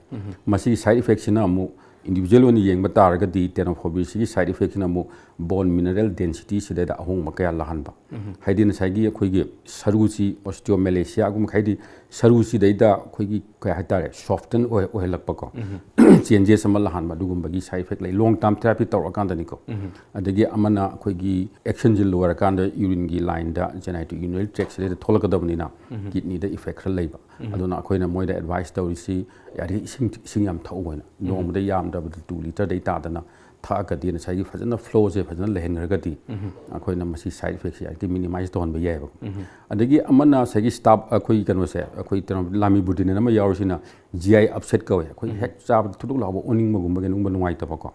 ꯃꯁꯤꯒꯤ ꯁꯥꯏꯠ ꯏꯐꯦꯛꯁꯤꯅ ꯑꯃꯨꯛ ꯏꯟꯗꯤꯕꯤꯖꯨꯋꯦꯜ ꯑꯣꯏꯅ ꯌꯦꯡꯕ ꯇꯥꯔꯒꯗꯤ tenofovir ꯁꯤꯒꯤ ꯁꯥꯏꯠ ꯏꯐꯦꯛꯁꯤꯅ ꯑꯃꯨꯛ ꯕꯣꯟ ꯃꯤꯅꯔꯦꯜ ꯗꯦꯟꯁꯤꯇꯤ ꯁꯤꯗꯩꯗ ꯑꯍꯣꯡꯕ ꯀꯌꯥ ꯂꯥꯛꯍꯟꯕ꯫ ꯍꯥꯏꯗꯤ ꯉꯁꯥꯏꯒꯤ ꯑꯩꯈꯣꯏꯒꯤ ꯁꯔꯨꯁꯤ osteomalacia ꯒꯨꯝꯕ, ꯍꯥꯏꯗꯤ ꯁꯔꯨꯁꯤꯗꯩꯗ ꯑꯩꯈꯣꯏꯒꯤ ꯀꯩ ꯍꯥꯏꯇꯥꯔꯦ, ꯁꯣꯐꯇꯟ ꯑꯣꯏ-, ꯑꯣꯏꯍꯜꯂꯛꯄꯀꯣ꯫ ꯆꯦꯟꯖꯦꯁ ꯑꯃ ꯂꯥꯛꯍꯟꯕ, ꯑꯗꯨꯒꯨꯝꯕꯒꯤ ꯁꯥꯏꯠ ꯏꯐꯦꯛ ꯂꯩ꯫ ꯂꯣꯡ ꯇꯥꯔꯝ ꯊꯦꯔꯥꯄꯤ ꯇꯧꯔꯛꯑꯀꯥꯟꯗꯅꯤꯀꯣ꯫ ꯑꯗꯒꯤ ꯑꯃꯅ ꯑꯩꯈꯣꯏꯒꯤ ꯑꯦꯛꯁꯟꯁꯤ ꯂꯣꯏꯔꯀꯥꯟꯗ ꯌꯨꯔꯤꯟꯒꯤ ꯂꯥꯏꯟꯗ, genitourinary tract ꯁꯤꯗꯩꯗ ꯊꯣꯛꯂꯛꯀꯗꯕꯅꯤꯅ ꯀꯤꯗꯅꯤꯗ ꯏꯐꯦꯛ ꯈꯔ ꯂꯩꯕ꯫ ꯑꯗꯨꯅ ꯑꯩꯈꯣꯏꯅ ꯃꯣꯏꯗ ꯑꯦꯗꯚꯥꯏꯁ ꯇꯧꯔꯤꯁꯤ, ꯌꯥꯔꯤꯈꯩ ꯏꯁꯤꯡ, ꯏꯁꯤꯡ ꯌꯥꯝ ꯊꯛꯎ ꯍꯥꯏꯅ꯫ ꯅꯣꯡꯃꯗ ꯌꯥꯝꯗ꯭ꯔꯕꯗ two ꯂꯤꯇꯔꯗꯩ ꯇꯥꯗꯅ ꯊꯛꯑꯒꯗꯤ, ꯉꯁꯥꯏꯒꯤ ꯐꯖꯅ ꯐ꯭ꯂꯣꯁꯦ ꯐꯖꯅ ꯂꯩꯍꯟꯈ꯭ꯔꯒꯗꯤ, ꯑꯩꯈꯣꯏꯅ ꯃꯁꯤ ꯁꯥꯏꯠ ꯏꯐꯦꯛꯁꯦ ꯌꯥꯔꯤꯈꯩ ꯃꯤꯅꯤꯃꯥꯏꯁ ꯇꯧꯍꯟꯕ ꯌꯥꯏꯑꯕ꯫ ꯑꯗꯒꯤ ꯑꯃꯅ ꯉꯁꯥꯏꯒꯤ ꯁ꯭ꯇꯥꯞ, ꯑꯩꯈꯣꯏ ꯀꯩꯅꯣꯁꯦ, ꯑꯩꯈꯣꯏ ꯀꯩꯅꯣ, lamivudine ꯑꯃ ꯌꯥꯎꯔꯤꯁꯤꯅ ꯖꯤ ꯑꯥꯏ ꯑꯞꯁꯦꯠ ꯀꯧꯋꯦ꯫ ꯑꯩꯈꯣꯏ ꯍꯦꯛ ꯆꯥꯕꯗ ꯊꯨꯗꯨꯛ ꯂꯥꯎꯕ ꯑꯣꯅꯤꯡꯕꯒꯨꯝꯕ, ꯀꯩꯅꯣꯒꯨꯝꯕ ꯅꯨꯡꯉꯥꯏꯇꯕꯀꯣ꯫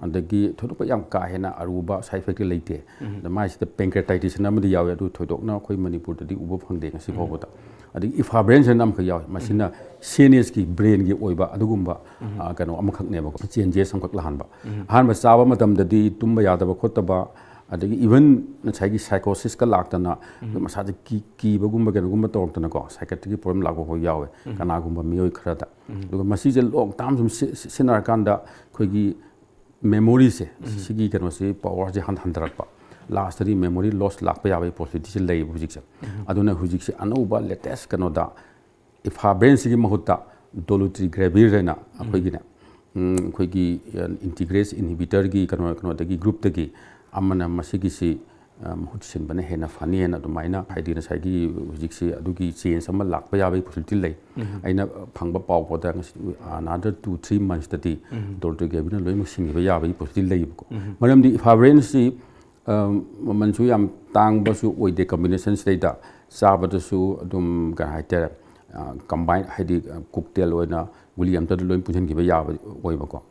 ꯑꯗꯒꯤ ꯊꯣꯏꯗꯣꯛꯄ ꯌꯥꯝ ꯀꯥ ꯍꯦꯟꯅ ꯑꯔꯨꯕ ꯁꯥꯏꯠ ꯏꯐꯦꯛꯇꯤ ꯂꯩꯇꯦ꯫ ꯑꯗ ꯃꯥꯏꯁꯤꯗ pancreatitis ꯑꯅ ꯑꯃꯗꯤ ꯌꯥꯎꯋꯦ, ꯑꯗꯨ ꯊꯣꯏꯗꯣꯛꯅ ꯑꯩꯈꯣꯏ ꯃꯅꯤꯄꯨꯔꯗꯗꯤ ꯎꯕ ꯐꯪꯗꯦ ꯉꯁꯤ ꯐꯥꯎꯕꯗ꯫ ꯑꯗꯒꯤ ꯏꯐꯥꯕ꯭ꯔꯦꯟꯁꯤꯅ ꯑꯃꯈꯛ ꯌꯥꯎꯋꯦ꯫ ꯃꯁꯤꯅ ꯁꯤ ꯑꯦꯟ ꯑꯦꯁꯀꯤ, ꯕ꯭ꯔꯦꯟꯒꯤ ꯑꯣꯏꯕ ꯑꯗꯨꯒꯨꯝꯕ, ꯑ, ꯀꯩꯅꯣ ꯑꯃꯈꯛꯅꯦꯕꯀꯣ, ꯆꯦꯟꯖꯦꯁ ꯑꯃꯈꯛ ꯂꯥꯛꯍꯟꯕ꯫ ꯑꯍꯥꯟꯕ ꯆꯥꯕ ꯃꯇꯝꯗꯗꯤ ꯇꯨꯝꯕ ꯌꯥꯗꯕ ꯈꯣꯠꯇꯕ, ꯑꯗꯒꯤ ꯏꯚꯟ ꯉꯁꯥꯏꯒꯤ ꯁꯥꯏꯀꯣꯁꯤꯁꯀ ꯂꯥꯛꯇꯅ, ꯃꯁꯥꯁꯦ ꯀꯤ-, ꯀꯤꯕꯒꯨꯝꯕ ꯀꯩꯅꯣꯒꯨꯝꯕ ꯇꯧꯔꯛꯇꯅꯀꯣ, psychiatric ꯀꯤ problem ꯂꯥꯛꯄ ꯐꯥꯎ ꯌꯥꯎꯋꯦ, ꯀꯅꯥꯒꯨꯝꯕ ꯃꯤꯑꯣꯏ ꯈꯔꯗ꯫ ꯑꯗꯨꯒ ꯃꯁꯤꯁꯦ ꯂꯣꯡ ꯇꯥꯔꯝ ꯁꯨꯝ ꯁꯤ-, ꯁꯤ-, ꯁꯤꯖꯤꯟꯅꯔꯀꯥꯟꯗ ꯑꯩꯈꯣꯏꯒꯤ ꯃꯦꯃꯣꯔꯤꯁꯦ, ꯁꯤꯒꯤ ꯀꯩꯅꯣꯁꯤ, ꯄꯋꯥꯔꯁꯦ ꯍꯟ-, ꯍꯟꯊꯔꯛꯄ, ꯂꯥꯁꯇꯗꯤ ꯃꯦꯃꯣꯔꯤ ꯂꯣꯁ ꯂꯥꯛꯄ ꯌꯥꯕꯒꯤ ꯄꯣꯁꯤꯕꯤꯂꯤꯇꯤꯁꯦ ꯂꯩꯌꯦꯕ ꯍꯧꯖꯤꯛꯁꯦ꯫ ꯑꯗꯨꯅ ꯍꯧꯖꯤꯛꯁꯦ ꯑꯅꯧꯕ ꯂꯦꯇꯦꯁ ꯀꯩꯅꯣꯗ ꯏꯐꯥꯕ꯭ꯔꯦꯟꯁꯤꯒꯤ ꯃꯍꯨꯠꯇ dolutegravir ꯍꯥꯏꯅ ꯑꯩꯈꯣꯏꯒꯤꯅꯦ, ꯎꯝ, ꯑꯩꯈꯣꯏꯒꯤ, ꯑ, integrase inhibitor ꯒꯤ ꯀꯩꯅꯣ, ꯀꯩꯅꯣꯗꯒꯤ, ꯒ꯭ꯔꯨꯞꯇꯒꯤ ꯑꯃꯅ ꯃꯁꯤꯒꯤꯁꯤ, ꯑ, ꯃꯍꯨꯠ ꯁꯤꯟꯕꯅ ꯍꯦꯟꯅ ꯐꯅꯤ ꯍꯥꯏꯅ ꯑꯗꯨꯃꯥꯏꯅ, ꯍꯥꯏꯗꯤ ꯉꯁꯥꯏꯒꯤ ꯍꯧꯖꯤꯛꯁꯤ ꯑꯗꯨꯒꯤ ꯆꯦꯟꯖ ꯑꯃ ꯂꯥꯛꯄ ꯌꯥꯕꯒꯤ ꯄꯣꯁꯤꯕꯤꯂꯤꯇꯤ ꯂꯩ꯫ ꯑꯩꯅ ꯐꯪꯕ ꯄꯥꯎ ꯄꯥꯎꯗ ꯉꯁꯤ, another two three months ꯇꯗꯤ dolutegravir ꯅ ꯂꯣꯏꯅꯃꯛ ꯁꯤꯟꯈꯤꯕ ꯌꯥꯕꯒꯤ ꯄꯣꯁꯤꯕꯤꯂꯤꯇꯤ ꯂꯩꯌꯦꯕꯀꯣ꯫ ꯃꯔꯝꯗꯤ ꯏꯐꯥꯕ꯭ꯔꯦꯟꯁꯤ, ꯑ, ꯃꯃꯜꯁꯨ ꯌꯥꯝ ꯇꯥꯡꯕꯁꯨ ꯑꯣꯏꯗꯦ, combination ꯁꯤꯗꯩꯗ ꯆꯥꯕꯗꯁꯨ ꯑꯗꯨꯝ, ꯀꯩ ꯍꯥꯏꯇꯥꯔꯦ, ꯑ, combine, ꯍꯥꯏꯗꯤ, ꯑ, cocktail ꯑꯣꯏꯅ ꯒꯨꯂꯤ ꯑꯝꯇꯗ ꯂꯣꯏ ꯄꯨꯟꯁꯤꯟꯈꯤꯕ ꯌꯥꯕ ꯑꯣꯏꯕꯀꯣ꯫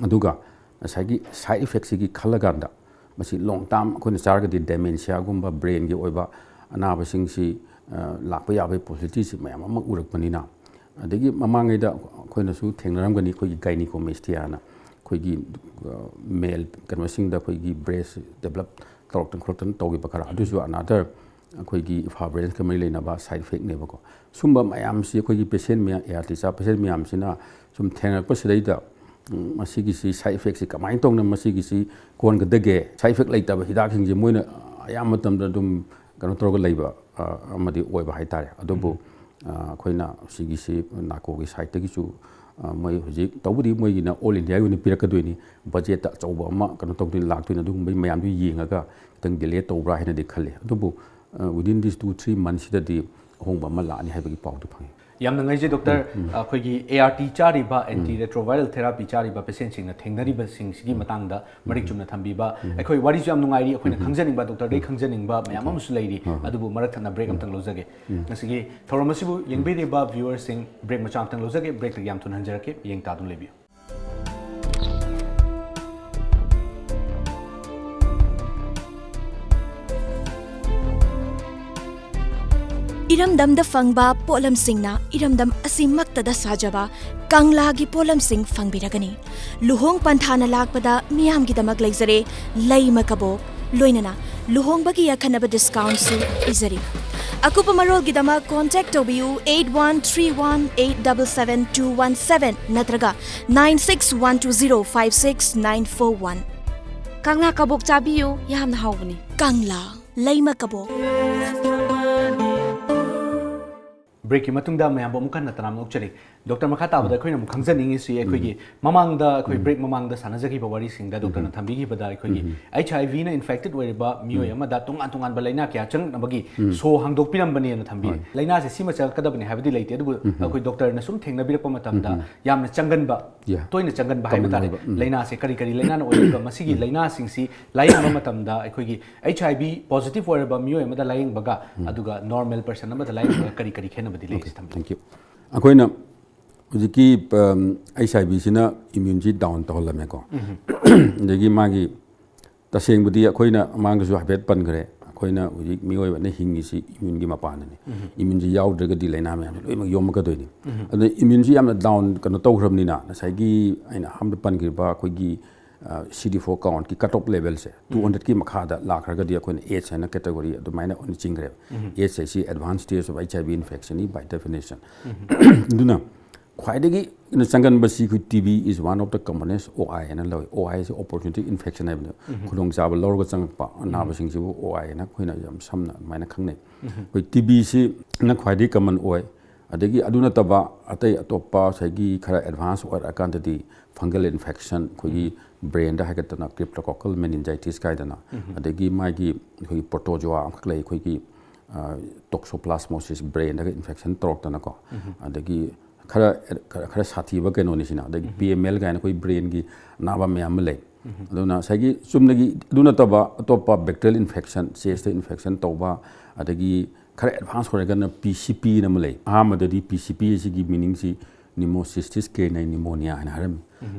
ꯑꯗꯨꯒ ꯉꯁꯥꯏꯒꯤ ꯁꯥꯏꯠ ꯏꯐꯦꯛꯁꯤꯒꯤ ꯈꯜꯂꯀꯥꯟꯗ, ꯃꯁꯤ ꯂꯣꯡ ꯇꯥꯔꯝ ꯑꯩꯈꯣꯏꯅ ꯆꯥꯔꯒꯗꯤ ꯗꯦꯃꯦꯟꯁꯤꯌꯥꯒꯨꯝꯕ, ꯕ꯭ꯔꯦꯟꯒꯤ ꯑꯣꯏꯕ ꯑꯅꯥꯕꯁꯤꯡꯁꯤ, ꯑ, ꯂꯥꯛꯄ ꯌꯥꯕꯒꯤ ꯄꯣꯁꯤꯕꯤꯂꯤꯇꯤꯁꯤ ꯃꯌꯥꯝ ꯑꯃ ꯎꯔꯛꯄꯅꯤꯅ, ꯑꯗꯒꯤ ꯃꯃꯥꯡꯉꯩꯗ ꯑꯩꯈꯣꯏꯅꯁꯨ ꯊꯦꯡꯅꯔꯝꯒꯅꯤ, ꯑꯩꯈꯣꯏꯒꯤ ꯒꯥꯏꯅꯤꯀꯣꯃꯦꯁꯇꯤꯌꯥꯅ ꯑꯩꯈꯣꯏꯒꯤ, ꯑ, ꯃꯦꯜ ꯀꯩꯅꯣꯁꯤꯡꯗ ꯑꯩꯈꯣꯏꯒꯤ ꯕ꯭ꯔꯦꯁ ꯗꯦꯕꯂꯞ ꯇꯧꯔꯛꯇꯅ ꯈꯣꯠꯇꯅ ꯇꯧꯈꯤꯕ ꯈꯔ, ꯑꯗꯨꯁꯨ ꯑꯅꯥꯗꯔ ꯑꯩꯈꯣꯏꯒꯤ ꯏꯐꯥ ꯕ꯭ꯔꯦꯟꯁꯀ ꯃꯔꯤ ꯂꯩꯅꯕ ꯁꯥꯏꯠ ꯏꯐꯦꯛꯅꯦꯕꯀꯣ꯫ ꯁꯨꯝꯕ ꯃꯌꯥꯝꯁꯤ ꯑꯩꯈꯣꯏꯒꯤ ꯄꯦꯁꯦꯟ ꯃꯌꯥꯝ, ꯑꯦ ꯑꯥꯔ ꯇꯤ ꯆꯥ ꯄꯦꯁꯦꯟ ꯃꯌꯥꯝꯁꯤꯅ ꯁꯨꯝ ꯊꯦꯡꯅꯔꯛꯄꯁꯤꯗꯩꯗ, ꯎꯝ, ꯃꯁꯤꯒꯤꯁꯤ ꯁꯥꯏꯠ ꯏꯐꯦꯛꯁꯤ ꯀꯃꯥꯏꯅ ꯇꯧꯅ ꯃꯁꯤꯒꯤꯁꯤ ꯀꯣꯟꯒꯗꯒꯦ? ꯁꯥꯏꯠ ꯏꯐꯦꯛ ꯂꯩꯇꯕ ꯍꯤꯗꯥꯛꯁꯤꯡꯁꯤ ꯃꯣꯏꯅ ꯑꯌꯥꯝꯕ ꯃꯇꯝꯗ ꯑꯗꯨꯝ ꯀꯩꯅꯣ ꯇꯧꯔꯒ ꯂꯩꯕ, ꯑ, ꯑꯃꯗꯤ ꯑꯣꯏꯕ ꯍꯥꯏꯇꯥꯔꯦ꯫ ꯑꯗꯨꯕꯨ, ꯑ, ꯑꯩꯈꯣꯏꯅ ꯁꯤꯒꯤꯁꯤ ꯅꯥꯀꯣꯒꯤ ꯁꯥꯏꯠꯇꯒꯤꯁꯨ, ꯑ, ꯃꯣꯏ ꯍꯧꯖꯤꯛ ꯇꯧꯕꯗꯤ ꯃꯣꯏꯒꯤꯅ ꯑꯣꯜ ꯏꯟꯗꯤꯌꯥꯒꯤ ꯑꯣꯏꯅ ꯄꯤꯔꯛꯀꯗꯣꯏꯅꯤ, ꯕꯖꯦꯠꯇ ꯑꯆꯧꯕ ꯑꯃ ꯀꯩꯅꯣ ꯇꯧꯗꯣꯏꯅꯤ, ꯂꯥꯛꯇꯣꯏꯅꯤ꯫ ꯑꯗꯨꯒꯨꯝꯕꯒꯤ ꯃꯌꯥꯝꯗꯨ ꯌꯦꯡꯉꯒ ꯈꯤꯇꯪ ꯗꯤꯂꯦ ꯇꯧꯕ꯭ꯔꯥ ꯍꯥꯏꯅꯗꯤ ꯈꯜꯂꯤ꯫ ꯑꯗꯨꯕꯨ, ꯑ, within this two three monthꯁꯤꯗꯗꯤ ꯑꯍꯣꯡꯕ ꯑꯃ ꯂꯥꯛꯑꯅꯤ ꯍꯥꯏꯕꯒꯤ ꯄꯥꯎꯗꯨ ꯐꯪꯉꯤ꯫ ꯌꯥꯝꯅ ꯅꯨꯡꯉꯥꯏꯖꯩ, ꯗꯣꯛꯇꯔ꯫ ꯑꯩꯈꯣꯏꯒꯤ ꯑꯦ ꯑꯥꯔ ꯇꯤ ꯆꯥꯔꯤꯕ, ꯑꯦꯟꯇꯤ ꯔꯦꯇ꯭ꯔꯣꯚꯥꯏꯔꯜ ꯊꯦꯔꯥꯄꯤ ꯆꯥꯔꯤꯕ ꯄꯦꯁꯦꯟꯁꯤꯡꯅ ꯊꯦꯡꯅꯔꯤꯕꯁꯤꯡꯁꯤꯒꯤ ꯃꯇꯥꯡꯗ ꯃꯔꯤꯛ ꯆꯨꯝꯅ ꯊꯝꯕꯤꯕ꯫ ꯑꯩꯈꯣꯏ ꯋꯥꯔꯤꯁꯨ ꯌꯥꯝ ꯅꯨꯡꯉꯥꯏꯔꯤ, ꯑꯩꯈꯣꯏꯅ ꯈꯪꯖꯅꯤꯡꯕ, ꯗꯣꯛꯇꯔꯗꯒꯤ ꯈꯪꯖꯅꯤꯡꯕ ꯃꯌꯥꯝ ꯑꯃꯁꯨ ꯂꯩꯔꯤ꯫ ꯑꯗꯨꯕꯨ ꯃꯔꯛ ꯊꯠꯅ ꯕ꯭ꯔꯦꯛ ꯑꯃꯇꯪ ꯂꯧꯖꯒꯦ꯫ ꯉꯁꯤꯒꯤ ꯊꯧꯔꯝ ꯑꯁꯤꯕꯨ ꯌꯦꯡꯕꯤꯔꯤꯕ ꯚ꯭ꯌꯨꯋꯔꯁꯤꯡ, ꯕ꯭ꯔꯦꯛ ꯃꯆꯥ ꯑꯃꯇꯪ ꯂꯧꯖꯒꯦ, ꯕ꯭ꯔꯦꯛꯇꯒꯤ ꯌꯥꯝ ꯊꯨꯅ ꯍꯟꯖꯔꯛꯀꯦ, ꯌꯦꯡ ꯇꯥꯗꯨꯅ ꯂꯩꯕꯤꯌꯨ꯫ ꯏꯔꯝꯗꯝꯗ ꯐꯪꯕ ꯄꯣꯠꯂꯝꯁꯤꯡꯅ ꯏꯔꯝꯗꯝ ꯑꯁꯤꯃꯛꯇꯗ ꯁꯥꯖꯕ ꯀꯪꯂꯥꯒꯤ ꯄꯣꯠꯂꯝꯁꯤꯡ ꯐꯪꯕꯤꯔꯒꯅꯤ꯫ ꯂꯨꯍꯣꯡ ꯄꯟꯊꯥꯅ ꯂꯥꯛꯄꯗ ꯃꯤꯌꯥꯝꯒꯤꯗꯃꯛ ꯂꯩꯖꯔꯦ ꯂꯩꯃ ꯀꯕꯣꯛ, ꯂꯣꯏꯅꯅ ꯂꯨꯍꯣꯡꯕꯒꯤ ꯑꯈꯟꯅꯕ ꯗꯤꯁꯀꯥꯎꯟꯁꯨ ꯄꯤꯖꯔꯤ꯫ ꯑꯀꯨꯞꯄ ꯃꯔꯣꯜꯒꯤꯗꯃꯛ ꯀꯣꯟꯇꯦꯛ ꯇꯧꯕꯤꯌꯨ eight one three one eight double seven two one seven ꯅꯠꯇ꯭ꯔꯒ nine six one two zero five six nine four one꯫ ꯀꯪꯂꯥ ꯀꯕꯣꯛ ꯆꯥꯕꯤꯌꯨ, ꯌꯥꯝꯅ ꯍꯥꯎꯕꯅꯤ꯫ ꯀꯪꯂꯥ ꯂꯩꯃ ꯀꯕꯣꯛ꯫ ꯕ꯭ꯔꯦꯛꯀꯤ ꯃꯇꯨꯡꯗ ꯃꯌꯥꯝꯕꯨ ꯑꯃꯨꯛ ꯍꯟꯅ ꯇꯔꯥꯝꯅ ꯑꯣꯛꯆꯔꯤ꯫ ꯗꯣꯛꯇꯔ, ꯃꯈꯥ ꯇꯥꯕꯗ ꯑꯩꯈꯣꯏꯅ ꯑꯃꯨꯛ ꯈꯪꯖꯅꯤꯡꯉꯤꯁꯤ, ꯑꯩꯈꯣꯏꯒꯤ ꯃꯃꯥꯡꯗ, ꯑꯩꯈꯣꯏ ꯕ꯭ꯔꯦꯛ ꯃꯃꯥꯡꯗ ꯁꯥꯟꯅꯖꯈꯤꯕ ꯋꯥꯔꯤꯁꯤꯡꯗ ꯗꯣꯛꯇꯔꯅ ꯊꯝꯕꯤꯈꯤꯕꯗ, ꯑꯩꯈꯣꯏꯒꯤ ꯑꯩꯆ ꯑꯥꯏ ꯚꯤꯅ ꯏꯟꯐꯦꯛꯇꯦꯠ ꯑꯣꯏꯔꯤꯕ ꯃꯤꯑꯣꯏ ꯑꯃꯗ ꯇꯣꯉꯥꯟ ꯇꯣꯉꯥꯟꯕ ꯂꯥꯏꯅꯥ ꯀꯌꯥ ꯆꯪꯉꯛꯅꯕꯒꯤ ꯁꯣ ꯍꯥꯡꯗꯣꯛꯄꯤꯔꯝꯕꯅꯦꯅ ꯊꯝꯕꯤ꯫ ꯍꯣꯏ꯫ ꯂꯥꯏꯅꯥꯁꯦ ꯁꯤꯃ ꯆꯪꯉꯛꯀꯗꯕꯅꯤ ꯍꯥꯏꯕꯗꯤ ꯂꯩꯇꯦ, ꯑꯗꯨꯕꯨ ꯑꯩꯈꯣꯏ ꯗꯣꯛꯇꯔꯅ ꯁꯨꯝ ꯊꯦꯡꯅꯕꯤꯔꯛꯄ ꯃꯇꯝꯗ ꯌꯥꯝꯅ ꯆꯪꯒꯟꯕ, ꯌꯥ꯫ ꯇꯣꯏꯅ ꯆꯪꯒꯟꯕ ꯍꯥꯏꯕ ꯀꯃꯟ ꯇꯥꯔꯦ, ꯑꯣꯏꯕ, ꯎꯝ꯫ ꯂꯥꯏꯅꯥꯁꯦ ꯀꯔꯤ ꯀꯔꯤ ꯂꯥꯏꯅꯥꯅ ꯑꯣꯏꯔꯤꯕ, ꯃꯁꯤꯒꯤ ꯂꯥꯏꯅꯥꯁꯤꯡꯁꯤ ꯂꯥꯏꯌꯦꯡꯕ ꯃꯇꯝꯗ ꯑꯩꯈꯣꯏꯒꯤ ꯑꯩꯆ ꯑꯥꯏ ꯚꯤ ꯄꯣꯖꯤꯇꯤꯚ ꯑꯣꯏꯔꯕ ꯃꯤꯑꯣꯏ ꯑꯃꯗ ꯂꯥꯏꯌꯦꯡꯕꯒ ꯑꯗꯨꯒ ꯅꯣꯔꯃꯦꯜ ꯄꯔꯁꯟ ꯑꯃꯗ ꯂꯥꯏꯌꯦꯡꯕꯒ ꯀꯔꯤ ꯀꯔꯤ ꯈꯦꯠꯅꯕꯗꯤ ꯂꯩ? ꯑꯣꯀꯦ, ꯊꯝꯕꯤꯌꯨ꯫ Thank you. ꯑꯩꯈꯣꯏꯅ ꯍꯧꯖꯤꯛꯀꯤ ꯑꯩꯆ ꯑꯥꯏ ꯚꯤꯁꯤꯅ ꯏꯃ꯭ꯌꯨꯟꯁꯤ ꯗꯥꯎꯟ ꯇꯧꯍꯜꯂꯝꯃꯦꯀꯣ꯫ ꯑꯗꯒꯤ ꯃꯥꯒꯤ ꯇꯁꯦꯡꯕꯗꯤ ꯑꯩꯈꯣꯏꯅ ꯃꯃꯥꯡꯗꯁꯨ ꯍꯥꯏꯐꯦꯠ ꯄꯟꯈ꯭ꯔꯦ, ꯑꯩꯈꯣꯏꯅ ꯍꯧꯖꯤꯛ ꯃꯤꯑꯣꯏꯕꯅ ꯍꯤꯡꯉꯤꯁꯤ ꯏꯃ꯭ꯌꯨꯟꯒꯤ ꯃꯄꯥꯟꯗꯅꯤ꯫ ꯏꯃ꯭ꯌꯨꯟꯁꯤ ꯌꯥꯎꯗ꯭ꯔꯒꯗꯤ ꯂꯥꯏꯅꯥ ꯃꯌꯥꯝꯁꯦ ꯂꯣꯏꯅꯃꯛ ꯌꯣꯝꯃꯛꯀꯗꯣꯏꯅꯤ꯫ ꯑꯗꯨꯅ ꯏꯃ꯭ꯌꯨꯟꯁꯤ ꯌꯥꯝꯅ ꯗꯥꯎꯟ ꯀꯩꯅꯣ ꯇꯧꯈ꯭ꯔꯕꯅꯤꯅ ꯉꯁꯥꯏꯒꯤ ꯑꯩꯅ ꯑꯍꯥꯟꯕꯗ ꯄꯟꯈ꯭ꯔꯤꯕ ꯑꯩꯈꯣꯏꯒꯤ ꯁꯤ ꯗꯤ ꯐꯣꯔ ꯀꯥꯎꯟꯠꯀꯤ ꯀꯠ ꯑꯣꯐ ꯂꯦꯚꯦꯜꯁꯦ ꯇꯨ ꯍꯟꯗ꯭ꯔꯦꯠꯀꯤ ꯃꯈꯥꯗ ꯂꯥꯛꯈ꯭ꯔꯒꯗꯤ ꯑꯩꯈꯣꯏꯅ ꯑꯦꯖ ꯍꯥꯏꯅ ꯀꯦꯇꯒꯣꯔꯤ ꯑꯗꯨꯃꯥꯏꯅ ꯑꯣꯏꯅ ꯆꯤꯡꯈ꯭ꯔꯦꯕ꯫ ꯑꯦꯖ ꯍꯥꯏꯁꯤ advance stage of H I V ꯏꯟꯐꯦꯛꯁꯟꯅꯤ ꯕꯥꯏ ꯗꯦꯐꯤꯅꯦꯁꯟ꯫ ꯑꯗꯨꯅ ꯈ꯭ꯋꯥꯏꯗꯒꯤ ꯆꯪꯒꯟꯕꯁꯤ ꯑꯩꯈꯣꯏ T B is one of the commonest ꯑꯣ ꯑꯥꯏ ꯍꯥꯏꯅ ꯂꯧꯏ꯫ ꯑꯣ ꯑꯥꯏ ꯍꯥꯏꯁꯤ ꯑꯣꯄꯣꯔꯆꯨꯅꯤꯇꯤ ꯏꯟꯐꯦꯛꯁꯟ ꯍꯥꯏꯕꯗ ꯈꯨꯗꯣꯡꯆꯥꯕ ꯂꯧꯔꯒ ꯆꯪꯉꯛꯄ ꯑꯅꯥꯕꯁꯤꯡꯁꯤꯕꯨ ꯑꯣ ꯑꯥꯏ ꯍꯥꯏꯅ ꯑꯩꯈꯣꯏꯅ ꯌꯥꯝ ꯁꯝꯅ ꯑꯗꯨꯃꯥꯏꯅ ꯈꯪꯅꯩ꯫ ꯑꯩꯈꯣꯏ ꯇꯤ ꯕꯤꯁꯤꯅ ꯈ꯭ꯋꯥꯏꯗꯒꯤ ꯀꯃꯟ ꯑꯣꯏ꯫ ꯑꯗꯒꯤ ꯑꯗꯨ ꯅꯠꯇꯕ ꯑꯇꯩ ꯑꯇꯣꯞꯄ ꯉꯁꯥꯏꯒꯤ ꯈꯔ ꯑꯦꯗꯚꯥꯟꯁ ꯑꯣꯏꯔꯛꯑꯀꯥꯟꯗꯗꯤ ꯐꯪꯒꯜ ꯏꯟꯐꯦꯛꯁꯟ, ꯑꯩꯈꯣꯏꯒꯤ ꯕ꯭ꯔꯦꯟꯗ ꯍꯥꯏꯒꯠꯇꯅ ꯀ꯭ꯔꯤꯞꯇꯣꯀꯣꯀꯜ ꯃꯦꯅꯤꯟꯖꯥꯏꯇꯤꯁ ꯀꯥꯏꯗꯅ, ꯑꯗꯒꯤ ꯃꯥꯒꯤ ꯑꯩꯈꯣꯏꯒꯤ ꯄ꯭ꯔꯣꯇꯣꯖꯣꯋꯥ ꯑꯃꯈꯛ ꯂꯩ, ꯑꯩꯈꯣꯏꯒꯤ ꯇꯣꯛꯁꯣꯄ꯭ꯂꯥꯁꯃꯣꯁꯤꯁ ꯕ꯭ꯔꯦꯟꯗꯒ ꯏꯟꯐꯦꯛꯁꯟ ꯇꯧꯔꯛꯇꯅꯀꯣ꯫ ꯑꯗꯒꯤ ꯈꯔ ꯈꯔ ꯈꯔ ꯁꯥꯊꯤꯕ ꯀꯩꯅꯣꯅꯤ ꯁꯤꯅ꯫ ꯑꯗꯒꯤ ꯄꯤ ꯑꯦꯝ ꯑꯦꯜ ꯀꯥꯏꯅ ꯑꯩꯈꯣꯏ ꯕ꯭ꯔꯦꯟꯒꯤ ꯑꯅꯥꯕ ꯃꯌꯥꯝ ꯑꯃ ꯂꯩ꯫ ꯑꯗꯨꯅ ꯉꯁꯥꯏꯒꯤ ꯆꯨꯝꯅꯒꯤ ꯑꯗꯨ ꯅꯠꯇꯕ ꯑꯇꯣꯞꯄ ꯕꯦꯛꯇꯔꯤꯌꯦꯜ ꯏꯟꯐꯦꯛꯁꯟ, ꯆꯦꯁꯇ ꯏꯟꯐꯦꯛꯁꯟ ꯇꯧꯕ, ꯑꯗꯒꯤ ꯈꯔ ꯑꯦꯗꯚꯥꯟꯁ ꯑꯣꯏꯔꯒꯅ ꯄꯤ ꯁꯤ ꯄꯤ ꯑꯃ ꯂꯩ꯫ ꯑꯍꯥꯟꯕꯗꯗꯤ ꯄꯤ ꯁꯤ ꯄꯤ ꯑꯁꯤꯒꯤ ꯃꯤꯅꯤꯡꯁꯤ ꯅꯤꯃꯣꯁꯤꯁꯇꯤꯁ ꯀꯦꯅꯩ ꯅꯤꯃꯣꯅꯤꯌꯥ ꯍꯥꯏꯅ ꯍꯥꯏꯔꯝꯃꯤ꯫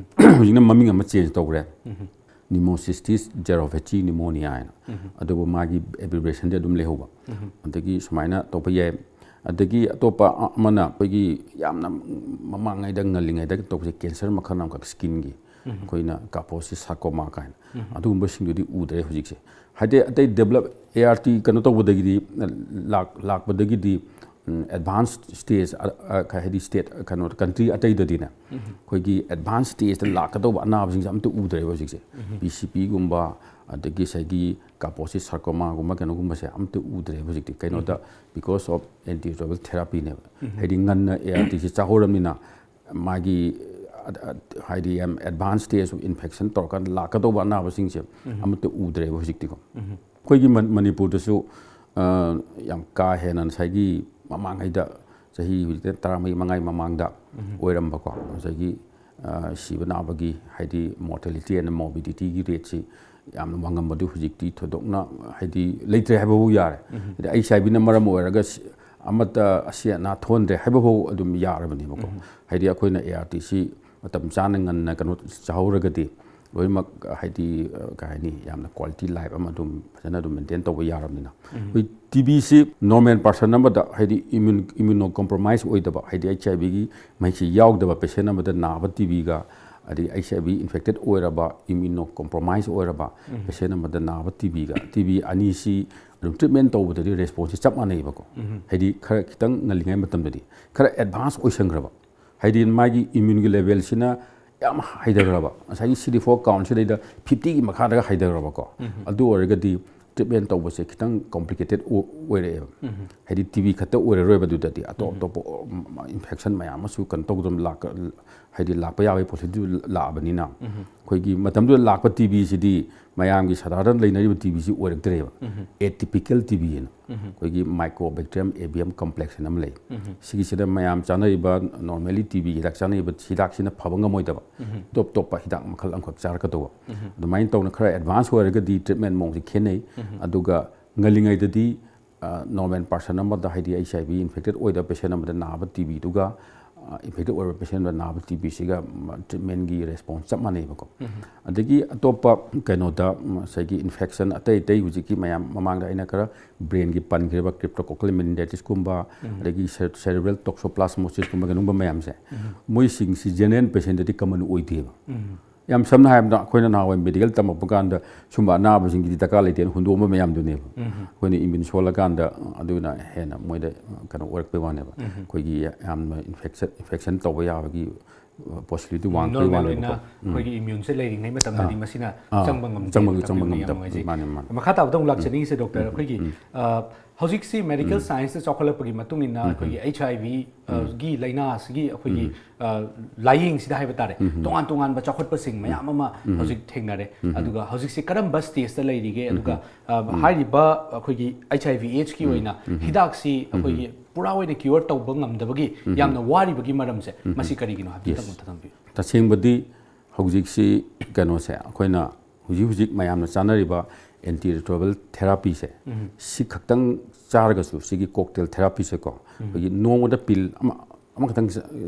ꯍꯧꯖꯤꯛꯅ ꯃꯃꯤꯡ ꯑꯃ ꯆꯦꯟꯖ ꯇꯧꯈ꯭ꯔꯦ꯫ ꯅꯤꯃꯣꯁꯤꯁꯇꯤꯁ ꯖꯦꯔꯣꯚꯦꯆꯤ ꯅꯤꯃꯣꯅꯤꯌꯥ ꯍꯥꯏꯅ꯫ ꯑꯗꯨꯕꯨ ꯃꯥꯒꯤ ꯑꯦꯕ꯭ꯔꯤꯕ꯭ꯔꯦꯁꯟꯗꯤ ꯑꯗꯨꯝ ꯂꯩꯍꯧꯕ꯫ ꯑꯗꯒꯤ ꯁꯨꯃꯥꯏꯅ ꯇꯧꯕ ꯌꯥꯏ꯫ ꯑꯗꯒꯤ ꯑꯇꯣꯞꯄ ꯑ-, ꯑꯃꯅ ꯑꯩꯈꯣꯏꯒꯤ ꯌꯥꯝꯅ ꯃꯃꯥꯡꯉꯩꯗ ꯉꯜꯂꯤꯉꯩꯗ ꯇꯧꯕꯁꯦ ꯀꯦꯟꯁꯔ ꯃꯈꯜ ꯑꯃꯈꯛ ꯁ꯭ꯀꯤꯟꯒꯤ, ꯑꯩꯈꯣꯏꯅ ꯀꯥꯄꯣꯁꯤꯁ ꯁꯥꯔꯀꯣꯃꯥ ꯀꯥꯏꯅ꯫ ꯑꯗꯨꯒꯨꯝꯕꯁꯤꯡꯗꯨꯗꯤ ꯎꯗ꯭ꯔꯦ ꯍꯧꯖꯤꯛꯁꯦ꯫ ꯍꯥꯏꯗꯤ ꯑꯇꯩ ꯗꯦꯕꯂꯞ ꯑꯦ ꯑꯥꯔ ꯇꯤ ꯀꯩꯅꯣ ꯇꯧꯕꯗꯒꯤꯗꯤ, ꯂꯥꯛ-, ꯂꯥꯛꯄꯗꯒꯤꯗꯤ ꯑꯦꯗꯚꯥꯟꯁ ꯁ꯭ꯇꯦꯖ, ꯀꯩ ꯍꯥꯏꯗꯤ ꯁ꯭ꯇꯦꯠ ꯀꯩꯅꯣ ꯀꯟꯇ꯭ꯔꯤ ꯑꯇꯩꯗꯗꯤꯅꯦ ꯑꯩꯈꯣꯏꯒꯤ ꯑꯦꯗꯚꯥꯟꯁ ꯁ꯭ꯇꯦꯖꯇ ꯂꯥꯛꯀꯗꯧꯕ ꯑꯅꯥꯕꯁꯤꯡꯁꯦ ꯑꯝꯇ ꯎꯗ꯭ꯔꯦꯕ ꯍꯧꯖꯤꯛꯁꯦ꯫ ꯄꯤ ꯁꯤ ꯄꯤꯒꯨꯝꯕ, ꯑꯗꯒꯤ ꯉꯁꯥꯏꯒꯤ ꯀꯥꯄꯣꯁꯤꯁ ꯁꯥꯔꯀꯣꯃꯥꯒꯨꯝꯕ ꯀꯩꯅꯣꯒꯨꯝꯕꯁꯦ ꯑꯝꯇ ꯎꯗ꯭ꯔꯦꯕ ꯍꯧꯖꯤꯛꯇꯤ꯫ ꯀꯩꯅꯣꯗ, because of antiretroviral therapyꯅꯦꯕ꯫ ꯍꯥꯏꯗꯤ ꯉꯟꯅ ꯑꯦ ꯑꯥꯔ ꯇꯤꯁꯦ ꯆꯥꯍꯧꯔꯕꯅꯤꯅ ꯃꯥꯒꯤ, ꯑ, ꯑ, ꯍꯥꯏꯗꯤ ꯌꯥꯝ ꯑꯦꯗꯚꯥꯟꯁ ꯁ꯭ꯇꯦꯖ ꯑꯣꯐ ꯏꯟꯐꯦꯛꯁꯟ ꯇꯧꯔꯀꯥꯟꯗ ꯂꯥꯛꯀꯗꯧꯕ ꯑꯅꯥꯕꯁꯤꯡꯁꯦ ꯑꯃꯠꯇ ꯎꯗ꯭ꯔꯦꯕ ꯍꯧꯖꯤꯛꯇꯤꯀꯣ꯫ ꯑꯩꯈꯣꯏꯒꯤ ꯃ-, ꯃꯅꯤꯄꯨꯔꯗꯁꯨ, ꯑ, ꯌꯥꯝ ꯀꯥ ꯍꯦꯟꯅ ꯉꯁꯥꯏꯒꯤ ꯃꯃꯥꯡꯉꯩꯗ ꯆꯍꯤ ꯍꯧꯖꯤꯛꯇ ꯇꯔꯥꯃꯔꯤ ꯃꯉꯥꯒꯤ ꯃꯃꯥꯡꯗ ꯑꯣꯏꯔꯝꯕꯀꯣ, ꯉꯁꯥꯏꯒꯤ, ꯑ, ꯁꯤꯕ ꯅꯥꯕꯒꯤ ꯍꯥꯏꯗꯤ mortality and morbidityꯒꯤ rateꯁꯤ ꯌꯥꯝꯅ ꯋꯥꯡꯉꯝꯕꯗꯨ ꯍꯧꯖꯤꯛꯇꯤ ꯊꯣꯏꯗꯣꯛꯅ ꯍꯥꯏꯗꯤ ꯂꯩꯇ꯭ꯔꯦ ꯍꯥꯏꯕꯕꯨ ꯌꯥꯔꯦ꯫ ꯍꯥꯏꯗꯤ ꯑꯩꯆ ꯑꯥꯏ ꯚꯤꯅ ꯃꯔꯝ ꯑꯣꯏꯔꯒ ꯁꯤ-, ꯑꯃꯠꯇ ꯑꯁꯤ ꯑꯅꯥ ꯊꯣꯛꯍꯟꯗ꯭ꯔꯦ ꯍꯥꯏꯕꯐꯥꯎ ꯑꯗꯨꯝ ꯌꯥꯔꯕꯅꯦꯕꯀꯣ꯫ ꯍꯥꯏꯗꯤ ꯑꯩꯈꯣꯏꯅ ꯑꯦ ꯑꯥꯔ ꯇꯤꯁꯤ ꯃꯇꯝ ꯆꯥꯅ ꯉꯟꯅ ꯀꯩꯅꯣ ꯆꯥꯍꯧꯔꯒꯗꯤ ꯂꯣꯏꯅꯃꯛ, ꯍꯥꯏꯗꯤ, ꯑ, ꯀꯩ ꯍꯥꯏꯅꯤ, ꯌꯥꯝꯅ quality life ꯑꯃ ꯑꯗꯨꯝ ꯐꯖꯅ ꯑꯗꯨꯝ maintain ꯇꯧꯕ ꯌꯥꯔꯕꯅꯤꯅ꯫ ꯑꯩꯈꯣꯏ ꯇꯤ ꯕꯤꯁꯤ normal person ꯑꯃꯗ, ꯍꯥꯏꯗꯤ immune, immunocompromise ꯑꯣꯏꯗꯕ, ꯍꯥꯏꯗꯤ ꯑꯩꯆ ꯑꯥꯏ ꯚꯤꯒꯤ ꯃꯍꯤꯛꯁꯤ ꯌꯥꯎꯗꯕ patient ꯑꯃꯗ ꯅꯥꯕ ꯇꯤ ꯕꯤꯒ, ꯑꯗꯒꯤ ꯑꯩꯆ ꯑꯥꯏ ꯚꯤ infected ꯑꯣꯏꯔꯕ, immunocompromise ꯑꯣꯏꯔꯕ patient ꯑꯃꯗ ꯅꯥꯕ ꯇꯤ ꯕꯤꯒ, ꯇꯤ ꯕꯤ ꯑꯅꯤꯁꯤ ꯑꯗꯨꯝ treatment ꯇꯧꯕꯗꯗꯤ responseꯁꯤ ꯆꯞ ꯃꯥꯟꯅꯩꯕꯀꯣ꯫ ꯍꯥꯏꯗꯤ ꯈꯔ ꯈꯤꯇꯪ ꯉꯜꯂꯤꯉꯩ ꯃꯇꯝꯗꯗꯤ ꯈꯔ advance ꯑꯣꯏꯁꯟꯈ꯭ꯔꯕ, ꯍꯥꯏꯗꯤ ꯃꯥꯒꯤ immuneꯒꯤ levelꯁꯤꯅ ꯌꯥꯝ ꯍꯩꯊꯈ꯭ꯔꯕ, ꯉꯁꯥꯏꯒꯤ ꯁꯤ ꯗꯤ ꯐꯣꯔ countꯁꯤꯗꯩꯗ fiftyꯒꯤ ꯃꯈꯥꯗꯒ ꯍꯩꯊꯈ꯭ꯔꯕꯀꯣ꯫ ꯑꯗꯨ ꯑꯣꯏꯔꯒꯗꯤ treatment ꯇꯧꯕꯁꯦ ꯈꯤꯇꯪ complicated ꯑꯣꯏꯔꯛꯑꯦꯕ꯫ ꯍꯥꯏꯗꯤ ꯇꯤ ꯕꯤ ꯈꯛꯇ ꯑꯣꯏꯔꯔꯣꯏꯕ, ꯑꯗꯨꯗꯗꯤ ꯑꯇꯣꯞ ꯑꯇꯣꯞꯄ infection ꯃꯌꯥꯝ ꯑꯃꯁꯨ ꯀꯩꯅꯣ ꯇꯧꯗꯅ ꯂꯥꯛꯀ-, ꯍꯥꯏꯗꯤ ꯂꯥꯛꯄ ꯌꯥꯕꯒꯤ possibility ꯂꯥꯛꯑꯕꯅꯤꯅ꯫ ꯑꯩꯈꯣꯏꯒꯤ ꯃꯇꯝꯗꯨꯗ ꯂꯥꯛꯄ ꯇꯤ ꯕꯤꯁꯤꯗꯤ ꯃꯌꯥꯝꯒꯤ ꯁꯥꯙꯥꯔꯟ ꯂꯩꯅꯔꯤꯕ ꯇꯤ ꯕꯤꯁꯤ ꯑꯣꯏꯔꯛꯇ꯭ꯔꯦꯕ꯫ Atypical ꯇꯤ ꯕꯤ ꯍꯥꯏꯅ ꯑꯩꯈꯣꯏꯒꯤ Mycobacterium avium complex ꯍꯥꯏꯅ ꯑꯃ ꯂꯩ꯫ ꯁꯤꯒꯤꯁꯤꯗ ꯃꯌꯥꯝ ꯆꯥꯅꯔꯤꯕ, normally ꯇꯤ ꯕꯤꯒꯤ ꯍꯤꯗꯥꯛ ꯆꯥꯅꯔꯤꯕ ꯍꯤꯗꯥꯛꯁꯤꯅ ꯐꯕ ꯉꯝꯃꯣꯏꯗꯕ, ꯇꯣꯞ ꯇꯣꯞꯄ ꯍꯤꯗꯥꯛ ꯃꯈꯜ ꯑꯃꯈꯛ ꯆꯥꯔꯛꯀꯗꯧꯕ꯫ ꯑꯗꯨꯃꯥꯏꯅ ꯇꯧꯅ ꯈꯔ advance ꯑꯣꯏꯔꯒꯗꯤ treatment ꯃꯑꯣꯡꯁꯦ ꯈꯦꯠꯅꯩ꯫ ꯑꯗꯨꯒ ꯉꯜꯂꯤꯉꯩꯗꯗꯤ, ꯑ, normal person ꯑꯃꯗ, ꯍꯥꯏꯗꯤ ꯑꯩꯆ ꯑꯥꯏ ꯚꯤ infected ꯑꯣꯏꯗꯕ patient ꯑꯃꯗ ꯅꯥꯕ ꯇꯤ ꯕꯤꯗꯨꯒ, ꯑ, infected ꯑꯣꯏꯔꯕ patient ꯑꯃꯗ ꯅꯥꯕ ꯇꯤ ꯕꯤꯁꯤꯒ treatmentꯀꯤ response ꯆꯞ ꯃꯥꯟꯅꯩꯕꯀꯣ꯫ ꯑꯗꯒꯤ ꯑꯇꯣꯞꯄ ꯀꯩꯅꯣꯗ, ꯉꯁꯥꯏꯒꯤ infection ꯑꯇꯩ ꯑꯇꯩ ꯍꯧꯖꯤꯛꯀꯤ ꯃꯌꯥꯝ ꯃꯃꯥꯡꯗ ꯑꯩꯅ ꯈꯔ brainꯒꯤ ꯄꯟꯈ꯭ꯔꯤꯕ cryptococcal meningitesꯀꯨꯝꯕ, ꯑꯗꯒꯤ cere-, cerebral toxoplasmosisꯀꯨꯝꯕ ꯀꯩꯅꯣꯒꯨꯝꯕ ꯃꯌꯥꯝꯁꯦ, ꯃꯣꯏꯁꯤꯡꯁꯤ general patientꯇꯗꯤ common ꯑꯣꯏꯗꯦꯕ꯫ ꯌꯥꯝ ꯁꯝꯅ ꯍꯥꯏꯔꯕꯗ, ꯑꯩꯈꯣꯏꯅ ꯅꯍꯥꯟꯋꯥꯏ medical ꯇꯝꯃꯛꯄ ꯀꯥꯟꯗ ꯁꯨꯝꯕ ꯑꯅꯥꯕꯁꯤꯡꯒꯤꯗꯤ ꯗꯔꯀꯥꯔ ꯂꯩꯇꯦꯅ ꯍꯨꯟꯗꯣꯛꯑꯝꯕ ꯃꯌꯥꯝꯗꯨꯅꯦꯕ꯫ ꯑꯩꯈꯣꯏꯅ immune ꯁꯣꯜꯂꯀꯥꯟꯗ ꯑꯗꯨꯅ ꯍꯦꯟꯅ ꯃꯣꯏꯗ ꯀꯩꯅꯣ ꯑꯣꯏꯔꯛꯄꯩ ꯋꯥꯅꯦꯕ꯫ ꯑꯩꯈꯣꯏꯒꯤ ꯌꯥꯝꯅ infection, infection ꯇꯧꯕ ꯌꯥꯕꯒꯤ possibility ꯋꯥꯡꯉꯛꯄꯩ ꯋꯥꯅꯦꯕꯀꯣ꯫ ꯑꯩꯈꯣꯏꯒꯤ immuneꯁꯦ ꯂꯩꯔꯤꯉꯩ ꯃꯇꯝꯗꯗꯤ ꯃꯁꯤꯅ ꯆꯪꯕ ꯉꯝꯗꯦ ꯆꯪꯕ ꯉꯝꯗꯕ꯫ ꯃꯥꯅꯦ, ꯃꯥꯅꯦ꯫ ꯃꯈꯥ ꯇꯥꯕꯗ ꯑꯃꯨꯛ ꯂꯥꯛꯆꯅꯤꯡꯉꯤꯁꯦ, doctor, ꯑꯩꯈꯣꯏꯒꯤ, ꯑ, ꯍꯧꯖꯤꯛꯁꯤ medical scienceꯇ ꯆꯥꯎꯈꯠꯂꯛꯄꯒꯤ ꯃꯇꯨꯡ ꯏꯟꯅ ꯑꯩꯈꯣꯏꯒꯤ ꯑꯩꯆ ꯑꯥꯏ ꯚꯤ, ꯑ, ꯒꯤ ꯂꯥꯏꯅꯥꯁꯤꯒꯤ ꯑꯩꯈꯣꯏꯒꯤ, ꯑ, ꯂꯥꯏꯌꯦꯡꯁꯤꯗ ꯍꯥꯏꯕ ꯇꯥꯔꯦ, ꯇꯣꯉꯥꯟ ꯇꯣꯉꯥꯟꯕ ꯆꯥꯎꯈꯠꯄꯁꯤꯡ ꯃꯌꯥꯝ ꯑꯃ ꯍꯧꯖꯤꯛ ꯊꯦꯡꯅꯔꯦ꯫ ꯑꯗꯨꯒ ꯍꯧꯖꯤꯛꯁꯤ ꯀꯔꯝꯕ stageꯇ ꯂꯩꯔꯤꯒꯦ? ꯑꯗꯨꯒ, ꯑ, ꯍꯥꯏꯔꯤꯕ ꯑꯩꯈꯣꯏꯒꯤ ꯑꯩꯆ ꯑꯥꯏ ꯚꯤ ꯑꯦꯗꯁꯀꯤ ꯑꯣꯏꯅ ꯍꯤꯗꯥꯛꯁꯤ ꯑꯩꯈꯣꯏꯒꯤ ꯄꯨꯔꯥ ꯑꯣꯏꯅ cure ꯇꯧꯕ ꯉꯝꯗꯕꯒꯤ ꯌꯥꯝꯅ ꯋꯥꯔꯤꯕꯒꯤ ꯃꯔꯝꯁꯦ ꯃꯁꯤ ꯀꯔꯤꯒꯤꯅꯣ ꯍꯥꯏꯕꯗꯨ ꯇꯪ ꯊꯝꯕꯤꯌꯨ꯫ ꯇꯁꯦꯡꯕꯗꯤ ꯍꯧꯖꯤꯛꯁꯤ ꯀꯩꯅꯣꯁꯦ, ꯑꯩꯈꯣꯏꯅ ꯍꯧꯖꯤꯛ ꯍꯧꯖꯤꯛ ꯃꯌꯥꯝꯅ ꯆꯥꯅꯔꯤꯕ ꯑꯦꯟꯇꯤ ꯔꯤꯇ꯭ꯔꯣꯕꯦꯔꯦꯜ ꯊꯦꯔꯥꯄꯤꯁꯦ, ꯁꯤ ꯈꯛꯇꯪ ꯆꯥꯔꯒꯁꯨ, ꯁꯤꯒꯤ ꯀꯣꯛꯇꯦꯜ ꯊꯦꯔꯥꯄꯤꯁꯦꯀꯣ, ꯑꯩꯈꯣꯏꯒꯤ ꯅꯣꯡꯃꯗ ꯄꯤꯜ ꯑꯃ, ꯑꯃꯈꯛꯇꯪ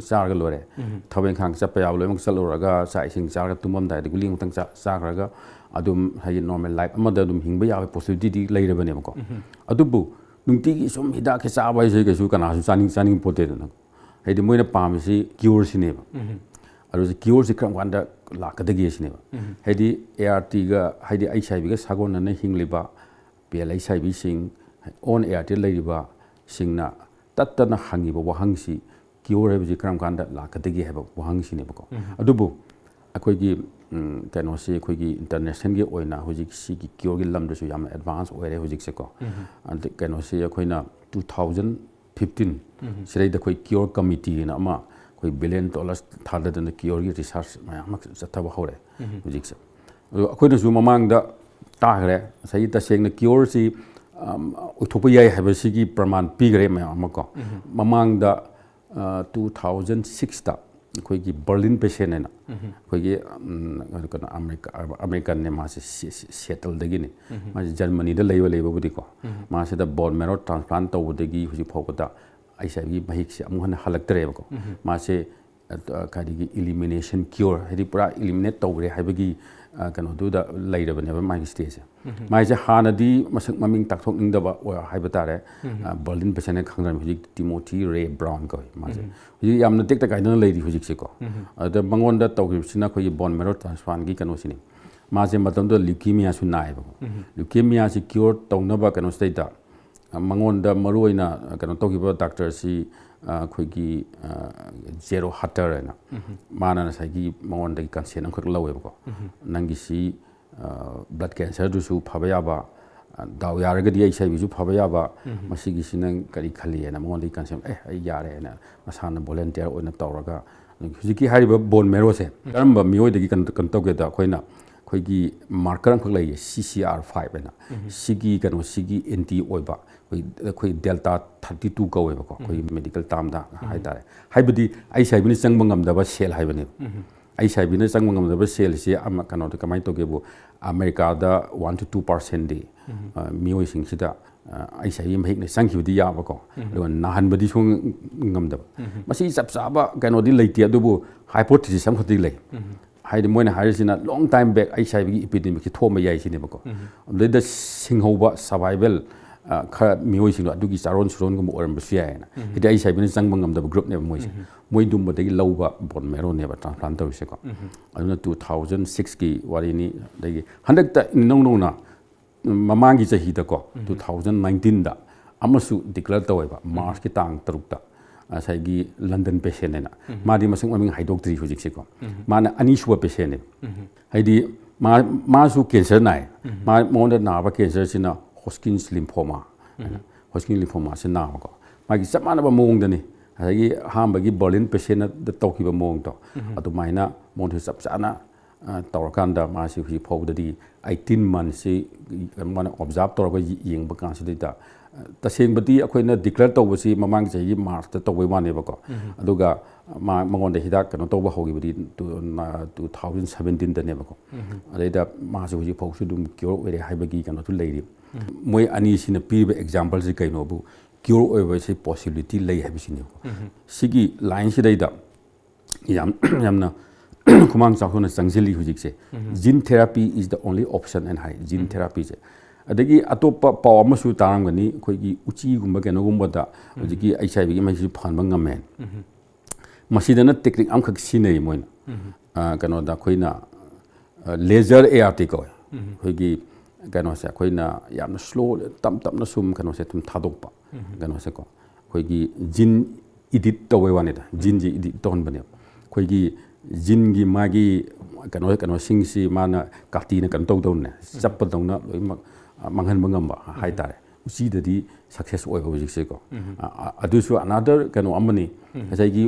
ꯆꯥꯔꯒ ꯂꯣꯏꯔꯦ꯫ ꯊꯕꯛ ꯏꯪꯈꯥꯡ ꯆꯠꯄ ꯌꯥꯕ ꯂꯣꯏꯅꯃꯛ ꯆꯠꯂꯨꯔꯒ, ꯆꯥꯛ ꯏꯁꯤꯡ ꯆꯥꯔꯒ, ꯇꯨꯝꯃꯝꯗꯥꯏꯗ ꯒꯨꯂꯤ ꯑꯃꯇꯪ ꯆꯥ-, ꯆꯥꯈ꯭ꯔꯒ ꯑꯗꯨꯝ ꯍꯥꯏꯗꯤ ꯅꯣꯔꯃꯦꯜ ꯂꯥꯏꯐ ꯑꯃꯗ ꯑꯗꯨꯝ ꯍꯤꯡꯕ ꯌꯥꯕꯒꯤ ꯄꯣꯁꯤꯕꯤꯂꯤꯇꯤꯗꯤ ꯂꯩꯔꯕꯅꯦꯕꯀꯣ꯫ ꯑꯗꯨꯕꯨ ꯅꯨꯡꯇꯤꯒꯤ ꯁꯨꯝ ꯍꯤꯗꯥꯛꯁꯦ ꯆꯥꯕ ꯍꯥꯏꯁꯦ ꯀꯩꯁꯨ ꯀꯅꯥꯁꯨ ꯆꯥꯅꯤꯡ-, ꯆꯥꯅꯤꯡ ꯄꯣꯠꯇꯦꯗꯅ꯫ ꯍꯥꯏꯗꯤ ꯃꯣꯏꯅ ꯄꯥꯝꯃꯤꯁꯤ ꯀ꯭ꯌꯣꯔꯁꯤꯅꯦꯕ꯫ ꯑꯗꯨ ꯀ꯭ꯌꯣꯔꯁꯤ ꯀꯔꯝ ꯀꯥꯟꯗ ꯂꯥꯛꯀꯗꯒꯦ ꯁꯤꯅꯦꯕ꯫ ꯍꯥꯏꯗꯤ ꯑꯦ ꯑꯥꯔ ꯇꯤꯒ, ꯍꯥꯏꯗꯤ ꯑꯩꯆ ꯑꯥꯏ ꯚꯤꯒ ꯁꯥꯒꯣꯟꯅꯅ ꯍꯤꯡꯂꯤꯕ ꯄꯤ ꯑꯦꯜ ꯑꯩꯆ ꯑꯥꯏ ꯚꯤꯁꯤꯡ, ꯑꯣꯟ ꯑꯦ ꯑꯥꯔ ꯇꯤꯗ ꯂꯩꯔꯤꯕꯁꯤꯡꯅ ꯇꯠꯇꯅ ꯍꯪꯉꯤꯕ ꯋꯥꯍꯪꯁꯤ, ꯀ꯭ꯌꯣꯔ ꯍꯥꯏꯕꯁꯤ ꯀꯔꯝ ꯀꯥꯟꯗ ꯂꯥꯛꯀꯗꯒꯦ ꯍꯥꯏꯕ ꯋꯥꯍꯪꯁꯤꯅꯦꯕꯀꯣ꯫ ꯑꯗꯨꯕꯨ ꯑꯩꯈꯣꯏꯒꯤ, ꯎꯝ, ꯀꯩꯅꯣꯁꯤ ꯑꯩꯈꯣꯏꯒꯤ ꯏꯟꯇꯔꯅꯦꯁꯅꯦꯜꯒꯤ ꯑꯣꯏꯅ ꯍꯧꯖꯤꯛ ꯁꯤꯒꯤ ꯀ꯭ꯌꯣꯔꯒꯤ ꯂꯝꯗꯁꯨ ꯌꯥꯝꯅ ꯑꯦꯗꯚꯥꯟꯁ ꯑꯣꯏꯔꯦ ꯍꯧꯖꯤꯛꯁꯦꯀꯣ꯫ ꯑꯗ ꯀꯩꯅꯣꯁꯤ ꯑꯩꯈꯣꯏꯅ ꯇꯨ ꯊꯥꯎꯖꯟ ꯐꯤꯐꯇꯤꯟ ꯁꯤꯗꯩꯗ ꯑꯩꯈꯣꯏ ꯀ꯭ꯌꯣꯔ ꯀꯃꯤꯇꯤꯅ ꯑꯃ ꯑꯩꯈꯣꯏ ꯕꯤꯂꯤꯌꯟ ꯗꯣꯂꯔꯁ ꯊꯥꯗꯗꯅ ꯀ꯭ꯌꯣꯔꯒꯤ ꯔꯤꯁꯔꯁ ꯃꯌꯥꯝ ꯑꯃ ꯆꯠꯊꯕ ꯍꯧꯔꯦ ꯍꯧꯖꯤꯛꯁꯦ꯫ ꯑꯗꯣ ꯑꯩꯈꯣꯏꯅꯁꯨ ꯃꯃꯥꯡꯗ ꯇꯥꯈ꯭ꯔꯦ, ꯉꯁꯥꯏꯒꯤ ꯇꯁꯦꯡꯅ ꯀ꯭ꯌꯣꯔꯁꯤ, ꯑꯝ, ꯑꯣꯏꯊꯣꯛꯄ ꯌꯥꯏ ꯍꯥꯏꯕꯁꯤꯒꯤ ꯄ꯭ꯔꯃꯥꯟ ꯄꯤꯈ꯭ꯔꯦ ꯃꯌꯥꯝ ꯑꯃ ꯀꯣ꯫ ꯃꯃꯥꯡꯗ, ꯑ, ꯇꯨ ꯊꯥꯎꯖꯟ ꯁꯤꯛꯁꯇ ꯑꯩꯈꯣꯏꯒꯤ ꯕꯔꯂꯤꯟ ꯄꯦꯁꯦꯟ ꯍꯥꯏꯅ ꯑꯩꯈꯣꯏꯒꯤ, ꯎꯝ, ꯀꯩꯅꯣ, ꯑꯃꯦꯔꯤꯀꯥ, ꯑꯃꯦꯔꯤꯀꯟꯅꯦ, ꯃꯥꯁꯦ ꯁꯤ-, ꯁꯤ-, ꯁꯦꯇꯜꯗꯒꯤꯅꯤ꯫ ꯃꯥꯁꯦ ꯖꯔꯃꯅꯤꯗ ꯂꯩꯕ, ꯂꯩꯕꯕꯨꯗꯤꯀꯣ꯫ ꯃꯥꯁꯤꯗ ꯕꯣꯟ ꯃꯦꯔꯣ ꯇ꯭ꯔꯥꯟꯁꯄ꯭ꯂꯥꯟ ꯇꯧꯕꯗꯒꯤ ꯍꯧꯖꯤꯛ ꯐꯥꯎꯕꯗ ꯑꯩꯆ ꯑꯥꯏ ꯚꯤ ꯃꯍꯤꯛꯁꯦ ꯑꯃꯨꯛ ꯍꯟꯅ ꯍꯜꯂꯛꯇ꯭ꯔꯦꯕꯀꯣ꯫ ꯃꯥꯁꯦ, ꯑ, ꯀꯔꯤꯒꯤ ꯏꯂꯤꯃꯤꯅꯦꯁꯟ ꯀ꯭ꯌꯣꯔ, ꯍꯥꯏꯗꯤ ꯄꯨꯔꯥ ꯏꯂꯤꯃꯤꯅꯦꯠ ꯇꯧꯈ꯭ꯔꯦ ꯍꯥꯏꯕꯒꯤ, ꯑ, ꯀꯩꯅꯣꯗꯨꯗ ꯂꯩꯔꯕꯅꯦꯕ ꯃꯥꯒꯤ ꯁ꯭ꯇꯦꯖꯁꯦ꯫ ꯃꯥꯏꯁꯦ ꯍꯥꯟꯅꯗꯤ ꯃꯁꯛ ꯃꯃꯤꯡ ꯇꯥꯛꯊꯣꯛꯅꯤꯡꯗꯕ ꯑꯣꯏ-, ꯍꯥꯏꯕ ꯇꯥꯔꯦ꯫ ꯑ, ꯕꯔꯂꯤꯟ ꯄꯦꯁꯦꯟ ꯍꯥꯏꯅ ꯈꯪꯅꯔꯝꯃꯤ꯫ ꯍꯧꯖꯤꯛ ꯇꯤꯃꯣꯊꯤ ꯔꯦ ꯕ꯭ꯔꯥꯎꯟ ꯀꯧꯏ ꯃꯥꯁꯦ꯫ ꯍꯧꯖꯤꯛ ꯌꯥꯝꯅ ꯇꯦꯛꯇ ꯀꯥꯏꯗꯅ ꯂꯩꯔꯤ ꯍꯧꯖꯤꯛꯁꯦꯀꯣ꯫ ꯑꯗ ꯃꯉꯣꯟꯗ ꯇꯧꯈꯤꯕꯁꯤꯅ ꯑꯩꯈꯣꯏꯒꯤ ꯕꯣꯟ ꯃꯦꯔꯣ ꯇ꯭ꯔꯥꯟꯁꯄ꯭ꯂꯥꯟꯒꯤ ꯀꯩꯅꯣꯁꯤꯅꯤ꯫ ꯃꯥꯁꯦ ꯃꯇꯝꯗꯨꯗ ꯂ꯭ꯌꯨꯀꯦꯃꯤꯌꯥꯁꯨ ꯅꯥꯏꯌꯦꯕꯀꯣ꯫ ꯂ꯭ꯌꯨꯀꯦꯃꯤꯌꯥꯁꯤ ꯀ꯭ꯌꯣꯔ ꯇꯧꯅꯕ ꯀꯩꯅꯣꯁꯤꯗꯩꯗ, ꯑ, ꯃꯉꯣꯟꯗ ꯃꯔꯨꯑꯣꯏꯅ, ꯑ, ꯀꯩꯅꯣ ꯇꯧꯈꯤꯕ ꯗꯥꯛꯇꯔꯁꯤ, ꯑ, ꯑꯩꯈꯣꯏꯒꯤ, ꯑ, ꯖꯦꯔꯣ ꯍꯇꯔ ꯍꯥꯏꯅ, ꯃꯥꯅ ꯉꯁꯥꯏꯒꯤ ꯃꯉꯣꯟꯗꯒꯤ ꯀꯟꯁꯦꯟ ꯑꯃꯈꯛ ꯂꯧꯋꯦꯕꯀꯣ꯫ ꯅꯪꯒꯤꯁꯤ, ꯑ, ꯕ꯭ꯂꯗ ꯀꯦꯟꯁꯔꯗꯨꯁꯨ ꯐꯕ ꯌꯥꯕ, ꯑ, ꯗꯥꯎ ꯌꯥꯔꯒꯗꯤ ꯑꯩꯆ ꯑꯥꯏ ꯚꯤꯁꯨ ꯐꯕ ꯌꯥꯕ, ꯃꯁꯤꯒꯤꯁꯤ ꯅꯪ ꯀꯔꯤ ꯈꯜꯂꯤ ꯍꯥꯏꯅ ꯃꯉꯣꯟꯗꯒꯤ ꯀꯟꯁꯦꯟ, "ꯑꯦ, ꯑꯩ ꯌꯥꯔꯦ" ꯍꯥꯏꯅ ꯃꯁꯥꯅ ꯚꯣꯂꯟꯇꯤꯌꯔ ꯑꯣꯏꯅ ꯇꯧꯔꯒ, ꯑꯗꯒꯤ ꯍꯧꯖꯤꯛꯀꯤ ꯍꯥꯏꯔꯤꯕ ꯕꯣꯟ ꯃꯦꯔꯣꯁꯦ ꯀꯔꯝꯕ ꯃꯤꯑꯣꯏꯗꯒꯤ ꯀꯩꯅꯣ, ꯀꯩꯅꯣ ꯇꯧꯒꯦꯗ, ꯑꯩꯈꯣꯏꯅ, ꯑꯩꯈꯣꯏꯒꯤ ꯃꯥꯔꯀꯔ ꯑꯃꯈꯛ ꯂꯩꯌꯦ, ꯁꯤ ꯁꯤ ꯑꯥꯔ ꯐꯥꯏꯚ ꯍꯥꯏꯅ꯫ ꯁꯤꯒꯤ ꯀꯩꯅꯣ, ꯁꯤꯒꯤ ꯑꯦꯟꯇꯤ ꯑꯣꯏꯕ, ꯑꯩꯈꯣꯏ, ꯑꯩꯈꯣꯏ ꯗꯦꯜꯇꯥ ꯊꯥꯔꯇꯤ ꯇꯨ ꯀꯧꯋꯦꯕꯀꯣ, ꯑꯩꯈꯣꯏꯒꯤ ꯃꯦꯗꯤꯀꯦꯜ ꯇꯥꯝꯗ ꯍꯥꯏꯇꯥꯔꯦ꯫ ꯍꯥꯏꯕꯗꯤ ꯑꯩꯆ ꯑꯥꯏ ꯚꯤꯅ ꯆꯪꯕ ꯉꯝꯗꯕ ꯁꯦꯜ ꯍꯥꯏꯕꯅꯦꯕ꯫ ꯑꯩꯆ ꯑꯥꯏ ꯚꯤꯅ ꯆꯪꯕ ꯉꯝꯗꯕ ꯁꯦꯜꯁꯤ ꯑꯃ ꯀꯩꯅꯣꯗ ꯀꯃꯥꯏꯅ ꯇꯧꯒꯦꯕꯨ, ꯑꯃꯦꯔꯤꯀꯥꯗ one two two ꯄꯥꯔꯁꯦꯟꯗꯤ ꯃꯤꯑꯣꯏꯁꯤꯡꯁꯤꯗ H I V ꯃꯍꯤꯛꯅ ꯆꯪꯈꯤꯕꯗꯤ ꯌꯥꯕꯀꯣ, ꯑꯗꯨꯒ ꯅꯥꯍꯟꯕꯗꯤ ꯁꯨꯡ ꯉꯝꯗꯕ꯫ ꯃꯁꯤ ꯆꯞ ꯆꯥꯕ ꯀꯩꯅꯣꯗꯤ ꯂꯩꯇꯦ, ꯑꯗꯨꯕꯨ ꯍꯥꯏꯄꯣꯊꯤꯁꯤꯁ ꯑꯃꯈꯛꯇꯤ ꯂꯩ꯫ ꯍꯥꯏꯗꯤ ꯃꯣꯏꯅ ꯍꯥꯏꯔꯤꯁꯤꯅ ꯂꯣꯡ ꯇꯥꯏꯝ ꯕꯦꯛ ꯑꯩꯆ ꯑꯥꯏ ꯚꯤꯒꯤ ꯏꯄꯤꯗꯦꯃꯤꯛꯁꯤ ꯊꯣꯛꯑꯝꯕ ꯌꯥꯏ ꯁꯤꯅꯦꯕꯀꯣ꯫ ꯑꯗꯨꯗꯩꯗ ꯁꯤꯡꯍꯧꯕ ꯁꯔꯚꯥꯏꯕꯦꯜ ꯈꯔ ꯃꯤꯑꯣꯏꯁꯤꯡꯗꯣ ꯑꯗꯨꯒꯤ ꯆꯥꯔꯣꯟ ꯁꯨꯔꯣꯟꯒꯨꯝꯕ ꯑꯣꯏꯔꯝꯕꯁꯨ ꯌꯥꯏꯌꯦꯅ꯫ ꯍꯥꯏꯗꯤ ꯑꯩꯆ ꯑꯥꯏ ꯚꯤꯅ ꯆꯪꯕ ꯉꯝꯗꯕ ꯒ꯭ꯔꯨꯞꯅꯦꯕ ꯃꯣꯏꯁꯦ꯫ ꯃꯣꯏꯗꯨꯝꯕꯗꯒꯤ ꯂꯧꯕ ꯕꯣꯟ ꯃꯦꯔꯣꯅꯦꯕ ꯇ꯭ꯔꯥꯟꯁꯄ꯭ꯂꯥꯟ ꯇꯧꯔꯤꯁꯦꯀꯣ꯫ ꯑꯗꯨꯅ ꯇꯨ ꯊꯥꯎꯖꯟ ꯁꯤꯛꯁꯀꯤ ꯋꯥꯔꯤꯅꯤ꯫ ꯑꯗꯒꯤ ꯍꯟꯗꯛꯇ ꯏꯅꯧ ꯅꯧꯅ ꯃꯃꯥꯡꯒꯤ ꯆꯍꯤꯗꯀꯣ, ꯇꯨ ꯊꯥꯎꯖꯟ ꯅꯥꯏꯟꯇꯤꯟꯗ ꯑꯃꯁꯨ ꯗꯤꯀ꯭ꯂꯦꯌꯔ ꯇꯧꯋꯦꯕ, ꯃꯥꯔꯆꯀꯤ ꯇꯥꯡ ꯇꯔꯨꯛꯇ, ꯉꯁꯥꯏꯒꯤ ꯂꯟꯗꯟ ꯄꯦꯁꯦꯟ ꯍꯥꯏꯅ꯫ ꯃꯥꯗꯤ ꯃꯁꯛ ꯃꯃꯤꯡ ꯍꯥꯏꯗꯣꯛꯇ꯭ꯔꯤ ꯍꯧꯖꯤꯛꯁꯦꯀꯣ꯫ ꯃꯥꯅ ꯑꯅꯤꯁꯨꯕ ꯄꯦꯁꯦꯟꯅꯦꯕ꯫ ꯍꯥꯏꯗꯤ ꯃꯥ, ꯃꯥꯁꯨ ꯀꯦꯟꯁꯔ ꯅꯥꯏ꯫ ꯃꯥ, ꯃꯉꯣꯟꯗ ꯅꯥꯕ ꯀꯦꯟꯁꯔꯁꯤꯅ ꯍꯣꯁꯀꯤꯟꯁ ꯂꯤꯝꯐꯣꯃꯥ ꯍꯥꯏꯅ, ꯍꯣꯁꯀꯤꯟ ꯂꯤꯝꯐꯣꯃꯥꯁꯤ ꯅꯥꯕꯀꯣ꯫ ꯃꯥꯒꯤ ꯆꯞ ꯃꯥꯟꯅꯕ ꯃꯑꯣꯡꯗꯅꯤ ꯉꯁꯥꯏꯒꯤ ꯑꯍꯥꯟꯕꯒꯤ ꯕꯔꯂꯤꯟ ꯄꯦꯁꯦꯟꯗ ꯇꯧꯈꯤꯕ ꯃꯑꯣꯡꯗꯣ, ꯑꯗꯨꯃꯥꯏꯅ ꯃꯉꯣꯟꯗꯁꯨ ꯆꯞ ꯆꯥꯅ ꯑ, ꯇꯧꯔꯀꯥꯟꯗ ꯃꯥꯁꯤ ꯍꯧꯖꯤꯛ ꯐꯥꯎꯕꯗꯗꯤ ꯑꯩꯠꯇꯤꯟ ꯃꯟꯁꯁꯤ ꯃꯥꯅ ꯑꯣꯕꯖꯥꯔꯕ ꯇꯧꯔꯒ ꯌꯦꯡꯕ ꯀꯥꯟꯁꯤꯗꯩꯗ, ꯑ, ꯇꯁꯦꯡꯕꯗꯤ ꯑꯩꯈꯣꯏꯅ ꯗꯤꯀ꯭ꯂꯦꯌꯔ ꯇꯧꯕꯁꯤ ꯃꯃꯥꯡ ꯆꯍꯤꯒꯤ ꯃꯥꯔꯆꯇ ꯇꯧꯕꯩ ꯋꯥꯅꯦꯕꯀꯣ꯫ ꯑꯗꯨꯒ ꯃꯥ, ꯃꯉꯣꯟꯗ ꯍꯤꯗꯥꯛ ꯀꯩꯅꯣ ꯇꯧꯕ ꯍꯧꯈꯤꯕꯗꯤ ꯇꯨ, ꯅ-, ꯇꯨ ꯊꯥꯎꯖꯟ ꯁꯕꯦꯟꯇꯤꯟꯗꯅꯦꯕꯀꯣ꯫ ꯑꯗꯩꯗ ꯃꯥꯁꯨ ꯍꯧꯖꯤꯛ ꯐꯥꯎꯁꯨ ꯑꯗꯨꯝ ꯀ꯭ꯌꯣꯔ ꯑꯣꯏꯔꯦ ꯍꯥꯏꯕꯒꯤ ꯀꯩꯅꯣꯁꯨ ꯂꯩꯔꯤ꯫ ꯃꯣꯏ ꯑꯅꯤꯁꯤꯅ ꯄꯤꯔꯤꯕ ꯑꯦꯛꯖꯥꯝꯄꯜꯁꯤ ꯀꯩꯅꯣꯕꯨ, ꯀ꯭ꯌꯣꯔ ꯑꯣꯏꯕꯁꯤ ꯄꯣꯁꯤꯕꯤꯂꯤꯇꯤ ꯂꯩ ꯍꯥꯏꯕꯁꯤꯅꯦꯕꯀꯣ꯫ ꯁꯤꯒꯤ ꯂꯥꯏꯟꯁꯤꯗꯩꯗ ꯌꯥꯝ, ꯌꯥꯝꯅ ꯈꯨꯃꯥꯡ ꯆꯥꯎꯊꯣꯛꯅ ꯆꯪꯁꯤꯜꯂꯤ ꯍꯧꯖꯤꯛꯁꯦ꯫ Gene therapy is the only option ꯍꯥꯏꯅ ꯍꯥꯏ, ꯖꯤꯟ ꯊꯦꯔꯥꯄꯤꯁꯦ꯫ ꯑꯗꯒꯤ ꯑꯇꯣꯞꯄ ꯄꯥꯎ ꯑꯃꯁꯨ ꯇꯥꯔꯝꯒꯅꯤ, ꯑꯩꯈꯣꯏꯒꯤ ꯎꯆꯤꯒꯨꯝꯕ ꯀꯩꯅꯣꯒꯨꯝꯕꯗ ꯍꯧꯖꯤꯛꯀꯤ ꯑꯩꯆ ꯑꯥꯏ ꯚꯤꯒꯤ ꯃꯍꯤꯛꯁꯤ ꯐꯍꯟꯕ ꯉꯝꯃꯦ꯫ ꯃꯁꯤꯗꯅ ꯇꯦꯛꯅꯤꯛ ꯑꯃꯈꯛ ꯁꯤꯖꯤꯟꯅꯩ ꯃꯣꯏꯅ꯫ ꯑ, ꯀꯩꯅꯣꯗ ꯑꯩꯈꯣꯏꯅ, ꯑ, ꯂꯦꯖꯔ ꯑꯦ ꯑꯥꯔ ꯇꯤ ꯀꯧꯋꯦ꯫ ꯑꯩꯈꯣꯏꯒꯤ ꯀꯩꯅꯣꯁꯦ ꯑꯩꯈꯣꯏꯅ ꯌꯥꯝꯅ ꯁ꯭ꯂꯣ, ꯇꯞ ꯇꯞꯅ ꯁꯨꯝ ꯀꯩꯅꯣꯁꯦ ꯑꯗꯨꯝ ꯊꯥꯗꯣꯛꯄ꯫ ꯀꯩꯅꯣꯁꯦꯀꯣ, ꯑꯩꯈꯣꯏꯒꯤ ꯖꯤꯟ ꯏꯗꯤꯠ ꯇꯧꯕꯩ ꯋꯥꯅꯤꯗ, ꯖꯤꯟꯁꯦ ꯏꯗꯤꯠ ꯇꯧꯍꯟꯕꯅꯦꯕ꯫ ꯑꯩꯈꯣꯏꯒꯤ ꯖꯤꯟꯒꯤ ꯃꯥꯒꯤ ꯀꯩꯅꯣ, ꯀꯩꯅꯣꯁꯤꯡꯁꯤ ꯃꯥꯅ ꯀꯥꯇꯤꯅ ꯀꯩꯅꯣ ꯇꯧꯗꯧꯅꯦ, ꯆꯞꯄꯗꯧꯅ ꯂꯣꯏꯅꯃꯛ, ꯑ, ꯃꯥꯡꯍꯟꯕ ꯉꯝꯕ ꯍꯥꯏꯇꯥꯔꯦ꯫ ꯎꯆꯤꯗꯗꯤ ꯁꯛꯁꯦꯁ ꯑꯣꯏꯕ ꯍꯧꯖꯤꯛꯁꯦꯀꯣ꯫ ꯑ, ꯑ, ꯑꯗꯨꯁꯨ another ꯀꯩꯅꯣ ꯑꯃꯅꯤ꯫ ꯉꯁꯥꯏꯒꯤ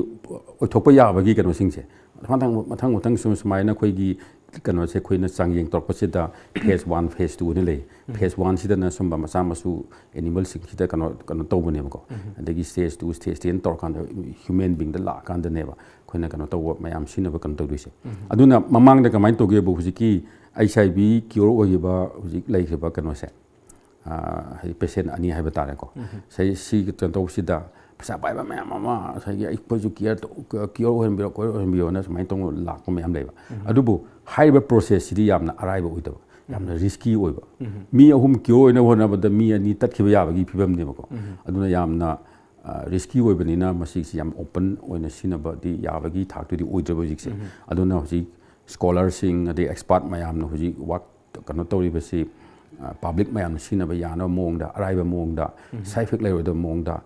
ꯑꯣꯏꯊꯣꯛꯄ ꯌꯥꯕꯒꯤ ꯀꯩꯅꯣꯁꯤꯡꯁꯦ ꯃꯊꯪ, ꯃꯊꯪ, ꯃꯊꯪ ꯁꯨꯝ ꯁꯨꯃꯥꯏꯅ ꯑꯩꯈꯣꯏꯒꯤ ꯀꯩꯅꯣꯁꯦ ꯑꯩꯈꯣꯏꯅ ꯆꯥꯡꯌꯦꯡ ꯇꯧꯔꯛꯄꯁꯤꯗ phase one, phase two ꯑꯅ ꯂꯩ꯫ Phase one ꯁꯤꯗꯅ ꯁꯨꯝꯕ ꯃꯆꯥ ꯃꯁꯨ animal ꯁꯤꯡꯁꯤꯗ ꯀꯩꯅꯣ ꯀꯩꯅꯣ ꯇꯧꯕꯅꯦꯕꯀꯣ꯫ ꯑꯗꯒꯤ stage two, stage three ꯇꯧꯔꯀꯥꯟꯗ human being ꯗ ꯂꯥꯛꯑꯀꯥꯟꯗꯅꯦꯕ ꯑꯩꯈꯣꯏꯅ ꯀꯩꯅꯣ ꯇꯧꯕ ꯃꯌꯥꯝ ꯁꯤꯖꯤꯟꯅꯕ ꯀꯩꯅꯣ ꯇꯧꯗꯣꯏꯁꯦ꯫ ꯑꯗꯨꯅ ꯃꯃꯥꯡꯗ ꯀꯃꯥꯏꯅ ꯇꯧꯒꯦꯕꯨ, ꯍꯧꯖꯤꯛꯀꯤ H I V cure ꯑꯣꯏꯈꯤꯕ ꯍꯧꯖꯤꯛ ꯂꯩꯈ꯭ꯔꯤꯕ ꯀꯩꯅꯣꯁꯦ, ꯑꯥ, ꯍꯥꯏꯗꯤ patient ꯑꯅꯤ ꯍꯥꯏꯕ ꯇꯥꯔꯦꯀꯣ꯫ ꯁꯤ, ꯁꯤ ꯀꯩꯅꯣ ꯇꯧꯕꯁꯤꯗ ꯄꯩꯁꯥ ꯄꯥꯏꯕ ꯃꯌꯥꯝ ꯑꯃ ꯉꯁꯥꯏꯒꯤ ꯑꯩꯈꯣꯏꯁꯨ care ꯇꯧ-, cure ꯑꯣꯏꯍꯟꯕꯤꯔꯣ, cure ꯑꯣꯏꯍꯟꯕꯤꯌꯣꯅ ꯁꯨꯃꯥꯏꯅ ꯇꯧꯅ ꯂꯥꯛꯄ ꯃꯌꯥꯝ ꯂꯩꯕ꯫ ꯑꯗꯨꯕꯨ ꯍꯥꯏꯔꯤꯕ process ꯁꯤꯗꯤ ꯌꯥꯝꯅ ꯑꯔꯥꯏꯕ ꯑꯣꯏꯗꯕ, ꯌꯥꯝꯅ risky ꯑꯣꯏꯕ꯫ ꯃꯤ ꯑꯍꯨꯝ cure ꯑꯣꯏꯅꯕ ꯍꯣꯠꯅꯕꯗ ꯃꯤ ꯑꯅꯤ ꯇꯠꯈꯤꯕ ꯌꯥꯕꯒꯤ ꯐꯤꯕꯝꯅꯦꯕꯀꯣ꯫ ꯑꯗꯨꯅ ꯌꯥꯝꯅ, ꯑ, risky ꯑꯣꯏꯕꯅꯤꯅ ꯃꯁꯤꯁꯤ ꯌꯥꯝ open ꯑꯣꯏꯅ ꯁꯤꯖꯤꯟꯅꯕꯗꯤ ꯌꯥꯕꯒꯤ ꯊꯥꯛꯇꯨꯗꯤ ꯑꯣꯏꯗ꯭ꯔꯕ ꯍꯧꯖꯤꯛꯁꯦ꯫ ꯑꯗꯨꯅ ꯍꯧꯖꯤꯛ scholar ꯁꯤꯡ ꯑꯗꯩ expert ꯃꯌꯥꯝꯅ ꯍꯧꯖꯤꯛ work ꯀꯩꯅꯣ ꯇꯧꯔꯤꯕꯁꯤ, ꯑ, public ꯃꯌꯥꯝꯅ ꯁꯤꯖꯤꯟꯅꯕ ꯌꯥꯅꯕ ꯃꯑꯣꯡꯗ, ꯑꯔꯥꯏꯕ ꯃꯑꯣꯡꯗ, side effect ꯂꯩꯔꯣꯏꯗꯕ ꯃꯑꯣꯡꯗ,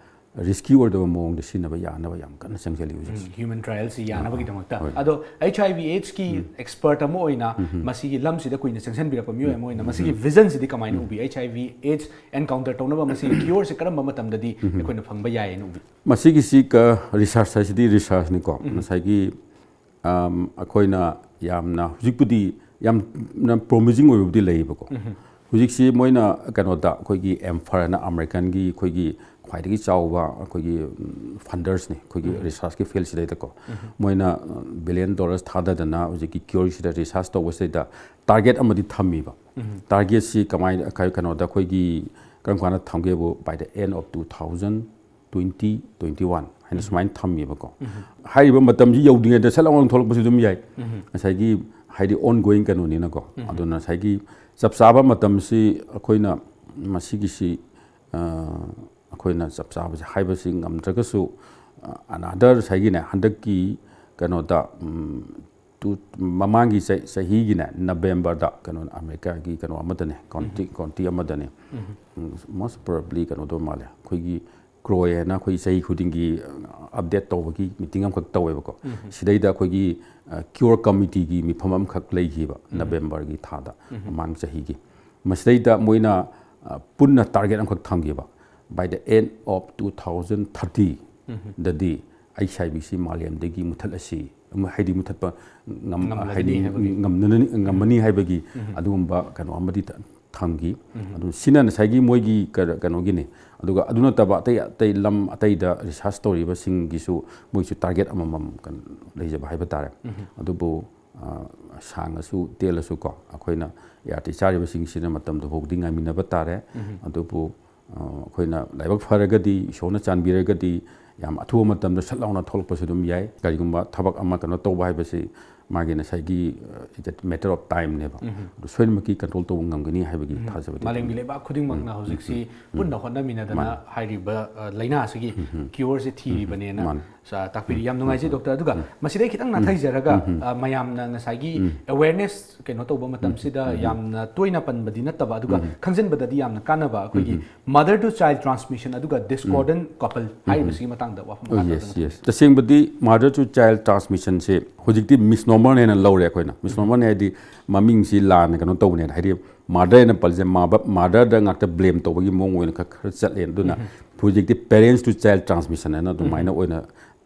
risky ꯑꯣꯏꯔꯣꯏꯗꯕ ꯃꯑꯣꯡꯗ ꯁꯤꯖꯤꯟꯅꯕ ꯌꯥꯅꯕ ꯌꯥꯝ ꯀꯟꯅ ꯆꯪꯁꯤꯜꯂꯤ ꯍꯧꯖꯤꯛꯁꯦ꯫ Human trial ꯁꯤ ꯌꯥꯅꯕꯒꯤꯗꯃꯛꯇ꯫ ꯍꯣꯏ꯫ ꯑꯗꯣ H I V AIDS ꯀꯤ expert ꯑꯃ ꯑꯣꯏꯅ, ꯃꯁꯤꯒꯤ ꯂꯝꯁꯤꯗ ꯀꯨꯏꯅ ꯆꯪꯁꯤꯟꯕꯤꯔꯛꯄ ꯃꯤꯑꯣꯏ ꯑꯃ ꯑꯣꯏꯅ, ꯃꯁꯤꯒꯤ vision ꯁꯤꯗꯤ ꯀꯃꯥꯏꯅ ꯎꯕꯤ? H I V AIDS encounter ꯇꯧꯅꯕ ꯃꯁꯤꯒꯤ cure ꯁꯦ ꯀꯔꯝꯕ ꯃꯇꯝꯗꯗꯤ ꯑꯩꯈꯣꯏꯅ ꯐꯪꯕ ꯌꯥꯏꯅ ꯎꯕꯤ? ꯃꯁꯤꯒꯤꯁꯤ ꯀ-, research ꯍꯥꯏꯁꯤꯗꯤ research ꯅꯤꯀꯣ꯫ ꯉꯁꯥꯏꯒꯤ, ꯑꯝ, ꯑꯩꯈꯣꯏꯅ ꯌꯥꯝꯅ ꯍꯧꯖꯤꯛꯄꯨꯗꯤ ꯌꯥꯝꯅ promising ꯑꯣꯏꯕꯕꯨꯗꯤ ꯂꯩꯌꯦꯕꯀꯣ꯫ ꯍꯧꯖꯤꯛꯁꯤ ꯃꯣꯏꯅ ꯀꯩꯅꯣꯗ ꯑꯩꯈꯣꯏꯒꯤ AMFAR ꯍꯥꯏꯅ American ꯒꯤ ꯑꯩꯈꯣꯏꯒꯤ ꯈ꯭ꯋꯥꯏꯗꯒꯤ ꯆꯥꯎꯕ ꯑꯩꯈꯣꯏꯒꯤ, ꯎꯝ, funders ꯅꯤ ꯑꯩꯈꯣꯏꯒꯤ research ꯀꯤ field ꯁꯤꯗꯩꯗꯀꯣ꯫ ꯃꯣꯏꯅ, ꯑ, billion dollars ꯊꯥꯗꯗꯅ ꯍꯧꯖꯤꯛꯀꯤ cure ꯁꯤꯗ research ꯇꯧꯕꯁꯤꯗꯩꯗ target ꯑꯃꯗꯤ ꯊꯝꯃꯤꯕ꯫ Target ꯁꯤ ꯀꯃꯥꯏꯅ, ꯀꯩ-, ꯀꯩꯅꯣꯗ ꯑꯩꯈꯣꯏꯒꯤ ꯀꯔꯝ ꯀꯥꯟꯗ ꯊꯝꯒꯦꯕꯨ, by the end of two thousand twenty twenty one ꯍꯥꯏꯅ ꯁꯨꯃꯥꯏꯅ ꯊꯝꯃꯦꯕꯀꯣ꯫ ꯍꯥꯏꯔꯤꯕ ꯃꯇꯝꯁꯤ ꯌꯧꯗ꯭ꯔꯤꯉꯩꯗ ꯁꯠ ꯂꯥꯎꯅ ꯊꯣꯛꯂꯛꯄꯁꯨ ꯑꯗꯨꯝ ꯌꯥꯏ꯫ ꯉꯁꯥꯏꯒꯤ ꯍꯥꯏꯗꯤ ongoing ꯀꯩꯅꯣꯅꯤꯅꯀꯣ꯫ ꯑꯗꯨꯅ ꯉꯁꯥꯏꯒꯤ ꯆꯞ ꯆꯥꯕ ꯃꯇꯝꯁꯤ ꯑꯩꯈꯣꯏꯅ ꯃꯁꯤꯒꯤꯁꯤ, ꯑ, ꯑꯩꯈꯣꯏꯅ ꯆꯞ ꯆꯥꯕꯁꯦ ꯍꯥꯏꯕꯁꯤ ꯉꯝꯗ꯭ꯔꯒꯁꯨ, ꯑ, another ꯉꯁꯥꯏꯒꯤꯅꯦ ꯍꯟꯗꯛꯀꯤ ꯀꯩꯅꯣꯗ, ꯎꯝ, ꯇꯨ-, ꯃꯃꯥꯡꯒꯤ ꯆꯍꯤ-, ꯆꯍꯤꯒꯤꯅꯦ November ꯗ ꯀꯩꯅꯣ America ꯒꯤ ꯀꯩꯅꯣ ꯑꯃꯗꯅꯦ, county, county ꯑꯃꯗꯅꯦ, ꯎꯝ, most probably ꯀꯩꯅꯣꯗꯣ ꯃꯥꯜꯂꯦ, ꯑꯩꯈꯣꯏꯒꯤ CROI ꯍꯥꯏꯅ ꯑꯩꯈꯣꯏ ꯆꯍꯤ ꯈꯨꯗꯤꯡꯒꯤ, ꯑ, update ꯇꯧꯕꯒꯤ meeting ꯑꯃꯈꯛ ꯇꯧꯋꯦꯕꯀꯣ꯫ ꯁꯤꯗꯩꯗ ꯑꯩꯈꯣꯏꯒꯤ, ꯑ, cure committee ꯒꯤ ꯃꯤꯐꯝ ꯑꯃꯈꯛ ꯂꯩꯈꯤꯕ November ꯒꯤ ꯊꯥꯗ, ꯃꯃꯥꯡ ꯆꯍꯤꯒꯤ꯫ ꯃꯁꯤꯗꯩꯗ ꯃꯣꯏꯅ, ꯑ, ꯄꯨꯟꯅ target ꯑꯃꯈꯛ ꯊꯝꯈꯤꯕ, by the end of two thousand thirty ꯗꯗꯤ HIV ꯁꯤ ꯃꯥꯂꯦꯝꯗꯒꯤ ꯃꯨꯊꯠꯂꯁꯤ ꯍꯩꯗꯤ ꯃꯨꯊꯠꯄ ꯉꯝ-, ꯉꯝꯂꯒꯅꯤ ꯍꯥꯏꯗꯤ ꯍꯥꯏꯕꯒꯤ꯫ ꯉꯝꯅꯅꯤ-, ꯉꯝꯃꯅꯤ ꯍꯥꯏꯕꯒꯤ ꯎꯝ꯫ ꯑꯗꯨꯒꯨꯝꯕ ꯀꯩꯅꯣ ꯑꯃꯗꯤ ꯊ-, ꯊꯝꯈꯤ꯫ ꯎꯝ꯫ ꯑꯗꯨ ꯁꯤꯅ ꯉꯁꯥꯏꯒꯤ ꯃꯣꯏꯒꯤ ꯀ-, ꯀꯩꯅꯣꯒꯤꯅꯤ꯫ ꯑꯗꯨꯒ ꯑꯗꯨ ꯅꯠꯇꯕ ꯑꯇꯩ ꯑꯇꯩ ꯂꯝ ꯑꯇꯩꯗ ꯔꯤꯁꯥꯔꯁ ꯇꯧꯔꯤꯕꯁꯤꯡꯒꯤꯁꯨ ꯃꯣꯏꯁꯨ ꯇꯥꯔꯒꯦꯠ ꯑꯃꯃꯝ ꯀꯩꯅꯣ ꯂꯩꯖꯕ ꯍꯥꯏꯕ ꯇꯥꯔꯦ꯫ ꯎꯝ꯫ ꯑꯗꯨꯕꯨ ꯑ, ꯁꯥꯡꯉꯁꯨ ꯇꯦꯜꯂꯁꯨ ꯀꯣ, ꯑꯩꯈꯣꯏꯅ ꯑꯦ ꯑꯥꯔ ꯇꯤ ꯆꯥꯔꯤꯕꯁꯤꯡꯁꯤꯅ ꯃꯇꯝꯗꯨ ꯐꯥꯎꯗꯤ ꯉꯥꯏꯃꯤꯟꯅꯕ ꯇꯥꯔꯦ꯫ ꯎꯝ꯫ ꯑꯗꯨꯕꯨ ꯑ, ꯑꯩꯈꯣꯏꯅ ꯂꯥꯏꯕꯛ ꯐꯔꯒꯗꯤ, ꯏꯁꯣꯔꯅ ꯆꯥꯟꯕꯤꯔꯒꯗꯤ ꯌꯥꯝ ꯑꯊꯨꯕ ꯃꯇꯝꯗ ꯁꯠ ꯂꯥꯎꯅ ꯊꯣꯛꯂꯛꯄꯁꯨ ꯑꯗꯨꯝ ꯌꯥꯏ꯫ ꯀꯔꯤꯒꯨꯝꯕ ꯊꯕꯛ ꯑꯃ ꯀꯩꯅꯣ ꯇꯧꯕ ꯍꯥꯏꯕꯁꯤ ꯃꯥꯒꯤ ꯉꯁꯥꯏꯒꯤ, ꯑ, it's a matter of time ꯅꯦꯕ꯫ ꯎꯝ꯫ ꯑꯗꯨ ꯁꯣꯏꯗꯅꯃꯛꯀꯤ ꯀꯟꯇ꯭ꯔꯣꯜ ꯇꯧꯕ ꯉꯝꯒꯅꯤ ꯍꯥꯏꯕꯒꯤ ꯎꯝ꯫ ꯊꯥꯖꯕꯗꯤ ꯃꯥꯂꯦꯝꯒꯤ ꯂꯩ꯫ ꯂꯩꯕꯥꯛ ꯈꯨꯗꯤꯡꯃꯛꯅ ꯎꯝ, ꯍꯧꯖꯤꯛꯁꯤ ꯎꯝ, ꯎꯝ, ꯄꯨꯟꯅ ꯎꯝ꯫ ꯍꯣꯠꯅꯃꯤꯟꯅꯗꯅ ꯃꯥꯅꯤ꯫ ꯍꯥꯏꯔꯤꯕ, ꯑ, ꯂꯥꯏꯅꯥ ꯑꯁꯤꯒꯤ ꯎꯝ, ꯎꯝ꯫ ꯀ꯭ꯌꯣꯔꯁꯦ ꯎꯝ, ꯎꯝ꯫ ꯊꯤꯔꯤꯕꯅꯦꯅ ꯃꯥꯅꯤ꯫ ꯁꯥ-, ꯇꯥꯛꯄꯤꯔꯤ꯫ ꯌꯥꯝ ꯅꯨꯡꯉꯥꯏꯖꯩ, ꯗꯣꯛꯇꯔ꯫ ꯑꯗꯨꯒ ꯃꯁꯤꯗꯩ ꯈꯤꯇꯪ ꯅꯥꯊꯩꯖꯔꯒ, ꯑ, ꯃꯌꯥꯝꯅ ꯉꯁꯥꯏꯒꯤ ꯑꯦꯋꯦꯔꯅꯦꯁ ꯀꯩꯅꯣ ꯇꯧꯕ ꯃꯇꯝꯁꯤꯗ ꯌꯥꯝꯅ ꯇꯣꯏꯅ ꯄꯟꯕꯗꯤ ꯅꯠꯇꯕ, ꯑꯗꯨꯒ ꯈꯪꯖꯤꯟꯕꯗꯗꯤ ꯌꯥꯝꯅ ꯀꯥꯟꯅꯕ ꯑꯩꯈꯣꯏꯒꯤ mother to child transmission ꯑꯗꯨꯒ discordant couple ꯍꯥꯏꯔꯤꯕꯁꯤꯒꯤ ꯃꯇꯥꯡꯗ ꯋꯥꯐꯝ ꯃꯈꯥ ꯌꯦꯁ, ꯇꯥꯕꯤꯌꯨ꯫ ꯌꯦꯁ꯫ ꯇꯁꯦꯡꯕꯗꯤ mother to child transmission ꯁꯦ ꯍꯧꯖꯤꯛꯇꯤ ꯃꯤꯁꯅꯣꯃꯔꯅꯦꯅ ꯂꯧꯔꯦ ꯑꯩꯈꯣꯏꯅ꯫ ꯃꯤꯁꯅꯣꯃꯔꯅꯦ ꯍꯥꯏꯗꯤ ꯃꯃꯤꯡꯁꯤ ꯂꯥꯟꯅ ꯀꯩꯅꯣ ꯇꯧꯕꯅꯦꯅ꯫ ꯍꯥꯏꯗꯤ mother ꯍꯥꯏꯅ ꯄꯜꯂꯤꯁꯦ mother ꯗ ꯉꯥꯛꯇ ꯕ꯭ꯂꯦꯝ ꯇꯧꯕꯒꯤ ꯃꯑꯣꯡ ꯑꯣꯏꯅ ꯈꯔ, ꯈꯔ ꯆꯠꯂꯦ꯫ ꯑꯗꯨꯅ ꯍꯧꯖꯤꯛꯇꯤ parents to child transmission ꯍꯥꯏꯅ ꯑꯗꯨꯃꯥꯏꯅ ꯑꯣꯏꯅ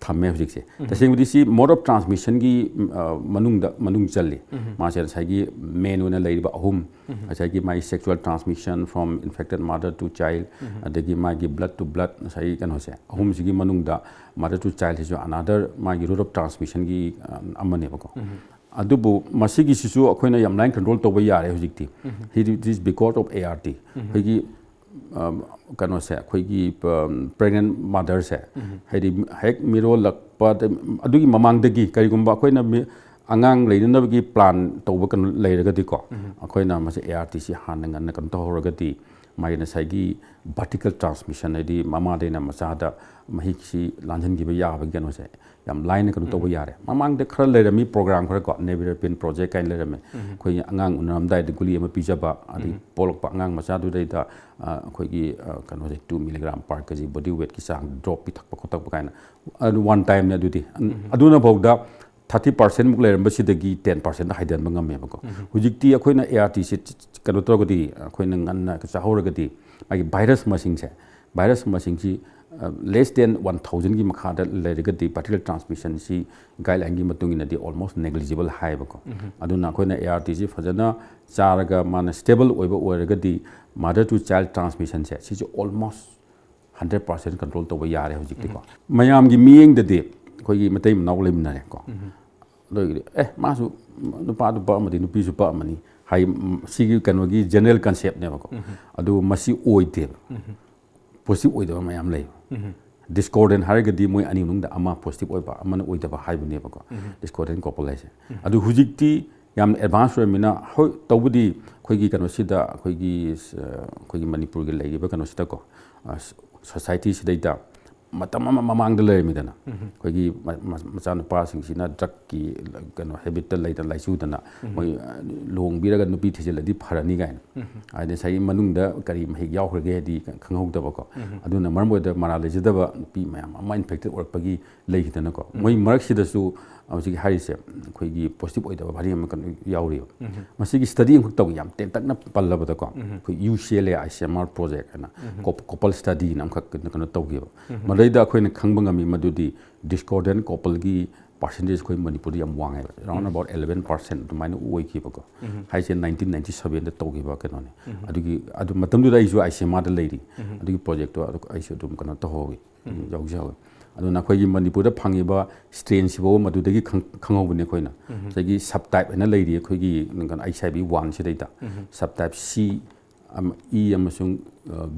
ꯊꯝꯃꯦ ꯍꯧꯖꯤꯛꯁꯦ꯫ ꯇꯁꯦꯡꯕꯗꯤ ꯁꯤ mode of transmission ꯒꯤ, ꯑ, ꯃꯅꯨꯡꯗ, ꯃꯅꯨꯡ ꯆꯜꯂꯤ꯫ ꯃꯥꯁꯦ ꯉꯁꯥꯏꯒꯤ ꯃꯦꯟ ꯑꯣꯏꯅ ꯂꯩꯔꯤꯕ ꯑꯍꯨꯝ, ꯉꯁꯥꯏꯒꯤ ꯃꯥꯒꯤ sexual transmission from infected mother to child, ꯑꯗꯒꯤ ꯃꯥꯒꯤ blood to blood, ꯉꯁꯥꯏꯒꯤ ꯀꯩꯅꯣꯁꯦ, ꯑꯍꯨꯝꯁꯤꯒꯤ ꯃꯅꯨꯡꯗ mother to child ꯁꯤꯁꯨ another ꯃꯥꯒꯤ route of transmission ꯒꯤ, ꯑ, ꯑꯃꯅꯦꯕꯀꯣ꯫ ꯑꯗꯨꯕꯨ ꯃꯁꯤꯒꯤꯁꯤꯁꯨ ꯑꯩꯈꯣꯏꯅ ꯌꯥꯝ ꯂꯥꯏꯅ ꯀꯟꯇ꯭ꯔꯣꯜ ꯇꯧꯕ ꯌꯥꯔꯦ ꯍꯧꯖꯤꯛꯇꯤ꯫ It is because of A R T꯫ ꯑꯩꯈꯣꯏꯒꯤ, ꯑ, ꯀꯩꯅꯣꯁꯦ, ꯑꯩꯈꯣꯏꯒꯤ, ꯑ, pregnant mother ꯁꯦ, ꯍꯥꯏꯗꯤ ꯍꯦꯛ ꯃꯤꯔꯣꯜꯂꯛꯄꯗ, ꯑꯗꯨꯒꯤ ꯃꯃꯥꯡꯗꯒꯤ ꯀꯔꯤꯒꯨꯝꯕ ꯑꯩꯈꯣꯏꯅ ꯃꯤ-, ꯑꯉꯥꯡ ꯂꯩꯅꯅꯕꯒꯤ ꯄ꯭ꯂꯥꯟ ꯇꯧꯕ ꯀꯩꯅꯣ ꯂꯩꯔꯒꯗꯤꯀꯣ, ꯑꯩꯈꯣꯏꯅ ꯃꯁꯤ A R T ꯁꯤ ꯍꯥꯟꯅ ꯉꯟꯅ ꯀꯩꯅꯣ ꯇꯧꯍꯧꯔꯒꯗꯤ, ꯃꯥꯒꯤ ꯉꯁꯥꯏꯒꯤ vertical transmission, ꯍꯥꯏꯗꯤ ꯃꯃꯥꯗꯩꯅ ꯃꯆꯥꯗ ꯃꯍꯤꯛꯁꯤ ꯂꯥꯟꯍꯟꯈꯤꯕ ꯌꯥꯕꯒꯤ ꯀꯩꯅꯣꯁꯦ ꯌꯥꯝ ꯂꯥꯏꯅ ꯀꯩꯅꯣ ꯇꯧꯕ ꯌꯥꯔꯦ꯫ ꯃꯃꯥꯡꯗ ꯈꯔ ꯂꯩꯔꯝꯃꯤ ꯄ꯭ꯔꯣꯒ꯭ꯔꯥꯝ ꯈꯔ ꯀꯣ, Nevirapine project ꯀꯥꯏꯅ ꯂꯩꯔꯝꯃꯤ꯫ ꯑꯩꯈꯣꯏꯒꯤ ꯑꯉꯥꯡ ꯎꯅꯔꯝꯗꯥꯏꯗ ꯒꯨꯂꯤ ꯑꯃ ꯄꯤꯖꯕ, ꯑꯗꯒꯤ ꯄꯣꯛꯂꯛꯄ ꯑꯉꯥꯡ ꯃꯆꯥꯗꯨꯗꯩꯗ, ꯑ, ꯑꯩꯈꯣꯏꯒꯤ, ꯑ, ꯀꯩꯅꯣꯁꯦ, two milligram per kg body weight ꯀꯤ ꯆꯥꯡ ꯗ꯭ꯔꯣꯞ ꯄꯤꯊꯛꯄ ꯈꯣꯠꯇꯛꯄ ꯀꯥꯏꯅ꯫ ꯑꯗꯨ one time ꯅꯦ ꯑꯗꯨꯗꯤ꯫ ꯑꯗꯨꯅꯐꯥꯎꯗ thirty percent ꯃꯨꯛ ꯂꯩꯔꯝꯕꯁꯤꯗꯒꯤ ten percent ꯗ ꯍꯥꯏꯊꯍꯟꯕ ꯉꯝꯃꯦꯕꯀꯣ꯫ ꯍꯧꯖꯤꯛꯇꯤ ꯑꯩꯈꯣꯏꯅ A R T ꯁꯦ ꯀꯩꯅꯣ ꯇꯧꯔꯒꯗꯤ, ꯑꯩꯈꯣꯏꯅ ꯉꯟꯅ ꯆꯥꯍꯧꯔꯒꯗꯤ, ꯃꯥꯒꯤ ꯚꯥꯏꯔꯁ ꯃꯁꯤꯡꯁꯦ, ꯚꯥꯏꯔꯁ ꯃꯁꯤꯡꯁꯤ less than one thousandꯒꯤ ꯃꯈꯥꯗ ꯂꯩꯔꯒꯗꯤ vertical transmissionꯁꯤ guideline ꯒꯤ ꯃꯇꯨꯡ ꯏꯟꯅꯗꯤ almost negligible ꯍꯥꯏꯌꯦꯕꯀꯣ꯫ ꯑꯗꯨꯅ ꯑꯩꯈꯣꯏꯅ ART ꯁꯤ ꯐꯖꯅ ꯆꯥꯔꯒ ꯃꯥꯅ stable ꯑꯣꯏꯕ ꯑꯣꯏꯔꯒꯗꯤ mother to child transmissionꯁꯦ ꯁꯤꯁꯨ almost hundred percent control ꯇꯧꯕ ꯌꯥꯔꯦ ꯍꯧꯖꯤꯛꯇꯤꯀꯣ꯫ ꯃꯌꯥꯝꯒꯤ ꯃꯤꯠꯌꯦꯡꯗꯗꯤ ꯑꯩꯈꯣꯏꯒꯤ ꯃꯇꯩ ꯃꯅꯥꯎ ꯂꯩꯃꯤꯟꯅꯔꯦꯀꯣ꯫ ꯑꯗꯨꯒꯤꯗꯤ ꯑꯦ ꯃꯥꯁꯨ ꯅꯨꯄꯥꯗꯨ ꯄꯛꯑꯝꯃꯗꯤ ꯅꯨꯄꯤꯁꯨ ꯄꯛꯑꯝꯃꯅꯤ ꯍꯥꯏ꯫ ꯁꯤꯒꯤ ꯀꯩꯅꯣꯒꯤ general conceptꯅꯦꯕꯀꯣ꯫ ꯑꯗꯨ ꯃꯁꯤ ꯑꯣꯏꯗꯦꯕ꯫ Positive ꯑꯣꯏꯗꯕ ꯃꯌꯥꯝ ꯂꯩ꯫ Discordant ꯍꯥꯏꯔꯒꯗꯤ ꯃꯣꯏ ꯑꯅꯤ ꯃꯅꯨꯡꯗ ꯑꯃ positive ꯑꯣꯏꯕ ꯑꯃꯅ ꯑꯣꯏꯗꯕ ꯍꯥꯏꯕꯅꯦꯕꯀꯣ꯫ Discordant couple ꯍꯥꯏꯁꯦ꯫ ꯑꯗꯨ ꯍꯧꯖꯤꯛꯇꯤ ꯌꯥꯝꯅ advance ꯑꯣꯏꯔꯃꯤꯅ ꯍꯣꯏ ꯇꯧꯕꯗꯤ ꯑꯩꯈꯣꯏꯒꯤ ꯀꯩꯅꯣꯁꯤꯗ ꯑꯩꯈꯣꯏꯒꯤ ꯑꯩꯈꯣꯏꯒꯤ ꯃꯅꯤꯄꯨꯔꯒꯤ ꯂꯩꯔꯤꯕ ꯀꯩꯅꯣꯁꯤꯗꯀꯣ꯫ Society ꯁꯤꯗꯩꯗ ꯃꯇꯝ ꯑꯃ ꯃꯃꯥꯡꯗ ꯂꯩꯔꯝꯃꯤꯗꯅ ꯑꯩꯈꯣꯏꯒꯤ ꯃꯆꯥꯅꯨꯄꯥꯁꯤꯡꯁꯤꯅ drugꯀꯤ ꯀꯩꯅꯣ habitꯇ ꯂꯩꯗꯅ ꯂꯥꯏꯆꯨꯗꯅ ꯃꯣꯏ ꯂꯨꯍꯣꯡꯕꯤꯔꯒ ꯅꯨꯄꯤ ꯊꯤꯖꯤꯜꯂꯗꯤ ꯐꯔꯅꯤ ꯀꯥꯏꯅ꯫ ꯍꯥꯏꯗꯤ ꯉꯁꯥꯏꯒꯤ ꯃꯅꯨꯡꯗ ꯀꯔꯤ ꯃꯍꯤꯛ ꯌꯥꯎꯈ꯭ꯔꯒꯦ ꯍꯥꯏꯗꯤ ꯈꯪꯍꯧꯗꯕꯀꯣ꯫ ꯑꯗꯨꯅ ꯃꯔꯝ ꯑꯣꯏꯔꯒ ꯃꯔꯥꯜ ꯂꯩꯖꯗꯕ ꯅꯨꯄꯤ ꯃꯌꯥꯝ ꯑꯃ infected ꯑꯣꯏꯔꯛꯄꯒꯤ ꯂꯩꯈꯤꯗꯅꯀꯣ꯫ ꯃꯣꯏ ꯃꯔꯛꯁꯤꯗꯁꯨ ꯍꯧꯖꯤꯛ ꯍꯥꯏꯔꯤꯁꯦ ꯑꯩꯈꯣꯏꯒꯤ positive ꯑꯣꯏꯗꯕ ꯋꯥꯔꯤ ꯑꯃ ꯀꯩꯅꯣ ꯌꯥꯎꯔꯤꯕ꯫ ꯃꯁꯤꯒꯤ study ꯑꯃꯈꯛ ꯇꯧꯏ ꯌꯥꯝ ꯇꯦꯟꯇꯛꯅ ꯄꯜꯂꯕꯗꯀꯣ꯫ ꯑꯩꯈꯣꯏ UCLA ICMR project ꯍꯥꯏꯅ couple studyꯅ ꯑꯃꯈꯛ ꯀꯩꯅꯣ ꯇꯧꯈꯤꯕ꯫ ꯃꯗꯩꯗ ꯑꯩꯈꯣꯏꯅ ꯈꯪꯕ ꯉꯝꯃꯤ ꯃꯗꯨꯗꯤ discordant coupleꯒꯤ percentage ꯑꯩꯈꯣꯏ ꯃꯅꯤꯄꯨꯔꯗ ꯌꯥꯝ ꯋꯥꯡꯉꯦꯕ꯫ Around about eleven percent ꯑꯗꯨꯃꯥꯏꯅ ꯑꯣꯏꯈꯤꯕꯀꯣ꯫ ꯍꯥꯏꯁꯦ nineteen ninety sevenꯗ ꯇꯧꯈꯤꯕ ꯀꯩꯅꯣꯅꯦ꯫ ꯑꯗꯨꯒꯤ ꯑꯗꯨ ꯃꯇꯝꯗꯨꯗ ꯑꯩꯁꯨ ICMRꯗ ꯂꯩꯔꯤ꯫ ꯑꯗꯨꯒꯤ projectꯇꯣ ꯑꯗꯨ ꯑꯩꯁꯨ ꯑꯗꯨꯝ ꯀꯩꯅꯣ ꯇꯧꯍꯧꯋꯤ꯫ ꯌꯥꯎꯖꯍꯧꯋꯤ꯫ ꯑꯗꯨꯅ ꯑꯩꯈꯣꯏꯒꯤ ꯃꯅꯤꯄꯨꯔꯗ ꯐꯪꯉꯤꯕ strainꯁꯤꯐꯥꯎ ꯃꯗꯨꯗꯒꯤ ꯈꯪ- ꯈꯪꯍꯧꯕꯅꯤ ꯑꯩꯈꯣꯏꯅ꯫ ꯉꯁꯥꯏꯒꯤ subtype ꯍꯥꯏꯅ ꯂꯩꯔꯤ ꯑꯩꯈꯣꯏꯒꯤ HIV one ꯁꯤꯗꯩꯗ꯫ Subtype C ꯑꯃ- E ꯑꯃꯁꯨꯡ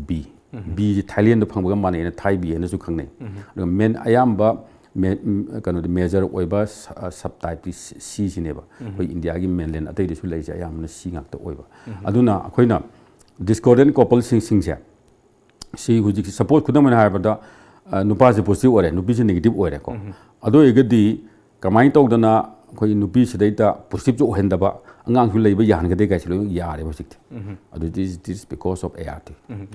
B꯫ Bꯁꯤ Thailandꯗ ꯐꯪꯕꯒ ꯃꯥꯟꯅꯩꯅ Thai B ꯍꯥꯏꯅꯁꯨ ꯈꯪꯅꯩ꯫ ꯑꯗꯨꯒ main ꯑꯌꯥꯝꯕ ꯀꯩꯅꯣꯗ major ꯑꯣꯏꯕ subtypeꯇꯤ Cꯁꯤꯅꯦꯕ꯫ ꯑꯩꯈꯣꯏ ꯏꯟꯗꯤꯌꯥꯒꯤ mainland ꯑꯇꯩꯗꯁꯨ ꯂꯩꯔꯤꯁꯦ ꯑꯌꯥꯝꯕꯅ C ꯉꯥꯛꯇ ꯑꯣꯏꯕ꯫ ꯑꯗꯨꯅ ꯑꯩꯈꯣꯏꯅ discordant couplesꯁꯤꯡꯁꯦ ꯁꯤ ꯍꯧꯖꯤꯛ suppose ꯈꯨꯗꯝ ꯑꯣꯏꯅ ꯍꯥꯏꯔꯕꯗ ꯅꯨꯄꯥꯁꯦ positive ꯑꯣꯏꯔꯦ, ꯅꯨꯄꯤꯁꯦ negative ꯑꯣꯏꯔꯦꯀꯣ꯫ ꯑꯗꯨ ꯑꯣꯏꯔꯒꯗꯤ ꯀꯃꯥꯏꯅ ꯇꯧꯗꯅ ꯑꯩꯈꯣꯏ ꯅꯨꯄꯤꯁꯤꯗꯩꯗ positiveꯁꯨ ꯑꯣꯏꯍꯟꯗꯕ, ꯑꯉꯥꯡꯁꯨ ꯂꯩꯕ ꯌꯥꯍꯟꯒꯗꯦ ꯀꯥꯏꯁꯦ ꯂꯣꯏꯅ ꯌꯥꯔꯦꯕ ꯍꯧꯖꯤꯛꯇꯤ꯫ ꯑꯗꯨꯗꯤ it is because of ART꯫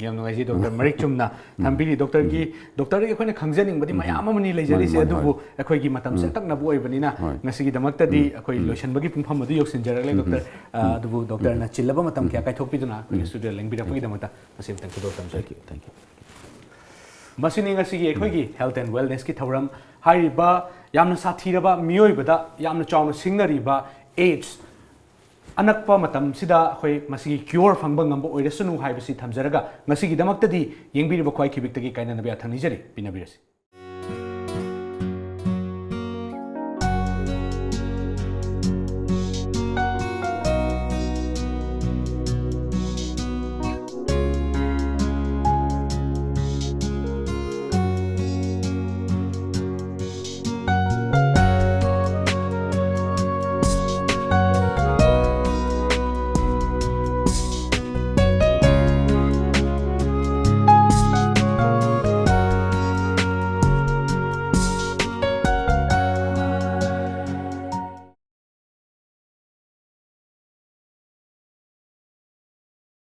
ꯌꯥꯝ ꯅꯨꯡꯉꯥꯏꯖꯩ doctor, ꯃꯔꯤꯛ ꯆꯨꯝꯅ ꯊꯝꯕꯤꯔꯤ꯫ Doctorꯒꯤ doctorꯒꯤ ꯑꯩꯈꯣꯏꯅ ꯈꯪꯖꯅꯤꯡꯕꯗꯤ ꯃꯌꯥꯝ ꯑꯃꯅꯤ ꯂꯩꯖꯔꯤꯁꯦ꯫ ꯑꯗꯨꯕꯨ ꯑꯩꯈꯣꯏꯒꯤ ꯃꯇꯝꯁꯦ ꯑꯀꯛꯅꯕ ꯑꯣꯏꯕꯅꯤꯅ ꯉꯁꯤꯒꯤꯗꯃꯛꯇꯗꯤ ꯑꯩꯈꯣꯏ ꯂꯣꯏꯁꯤꯟꯕꯒꯤ ꯄꯨꯡꯐꯝ ꯑꯗꯨ ꯌꯧꯁꯤꯟꯖꯔꯛꯂꯦ doctor꯫ ꯑꯗꯨꯕꯨ doctorꯅ ꯆꯤꯜꯂꯕ ꯃꯇꯝ ꯀꯌꯥ ꯀꯥꯏꯊꯣꯛꯄꯤꯗꯨꯅ ꯑꯩꯈꯣꯏꯒꯤ studioꯗ ꯂꯦꯡꯕꯤꯔꯛꯄꯒꯤꯗꯃꯛꯇ ꯃꯁꯤ ꯑꯃꯇꯪ ꯈꯨꯗꯣꯜ ꯇꯝꯖꯔꯤ꯫ Thank you, thank you. ꯃꯁꯤꯅꯤ ꯉꯁꯤꯒꯤ ꯑꯩꯈꯣꯏꯒꯤ health and wellness ꯀꯤ ꯊꯧꯔꯝ꯫ ꯍꯥꯏꯔꯤꯕ ꯌꯥꯝꯅ ꯁꯥꯊꯤꯔꯕ, ꯃꯤꯑꯣꯏꯕꯗ ꯌꯥꯝꯅ ꯆꯥꯎꯅ ꯁꯤꯡꯅꯔꯤꯕ AIDS, ꯑꯅꯛꯄ ꯃꯇꯝꯁꯤꯗ ꯑꯩꯈꯣꯏ ꯃꯁꯤꯒꯤ cure ꯐꯪꯕ ꯉꯝꯕ ꯑꯣꯏꯔꯁꯅꯨ ꯍꯥꯏꯕꯁꯤ ꯊꯝꯖꯔꯒ, ꯉꯁꯤꯒꯤꯗꯃꯛꯇꯗꯤ ꯌꯦꯡꯕꯤꯔꯤꯕ ꯈ꯭ꯋꯥꯏ ꯈꯤꯕꯤꯛꯇꯒꯤ ꯀꯥꯏꯅꯅꯕ ꯌꯥꯊꯪ ꯅꯤꯖꯔꯤ꯫ ꯄꯤꯅꯕꯤꯔꯁꯤ꯫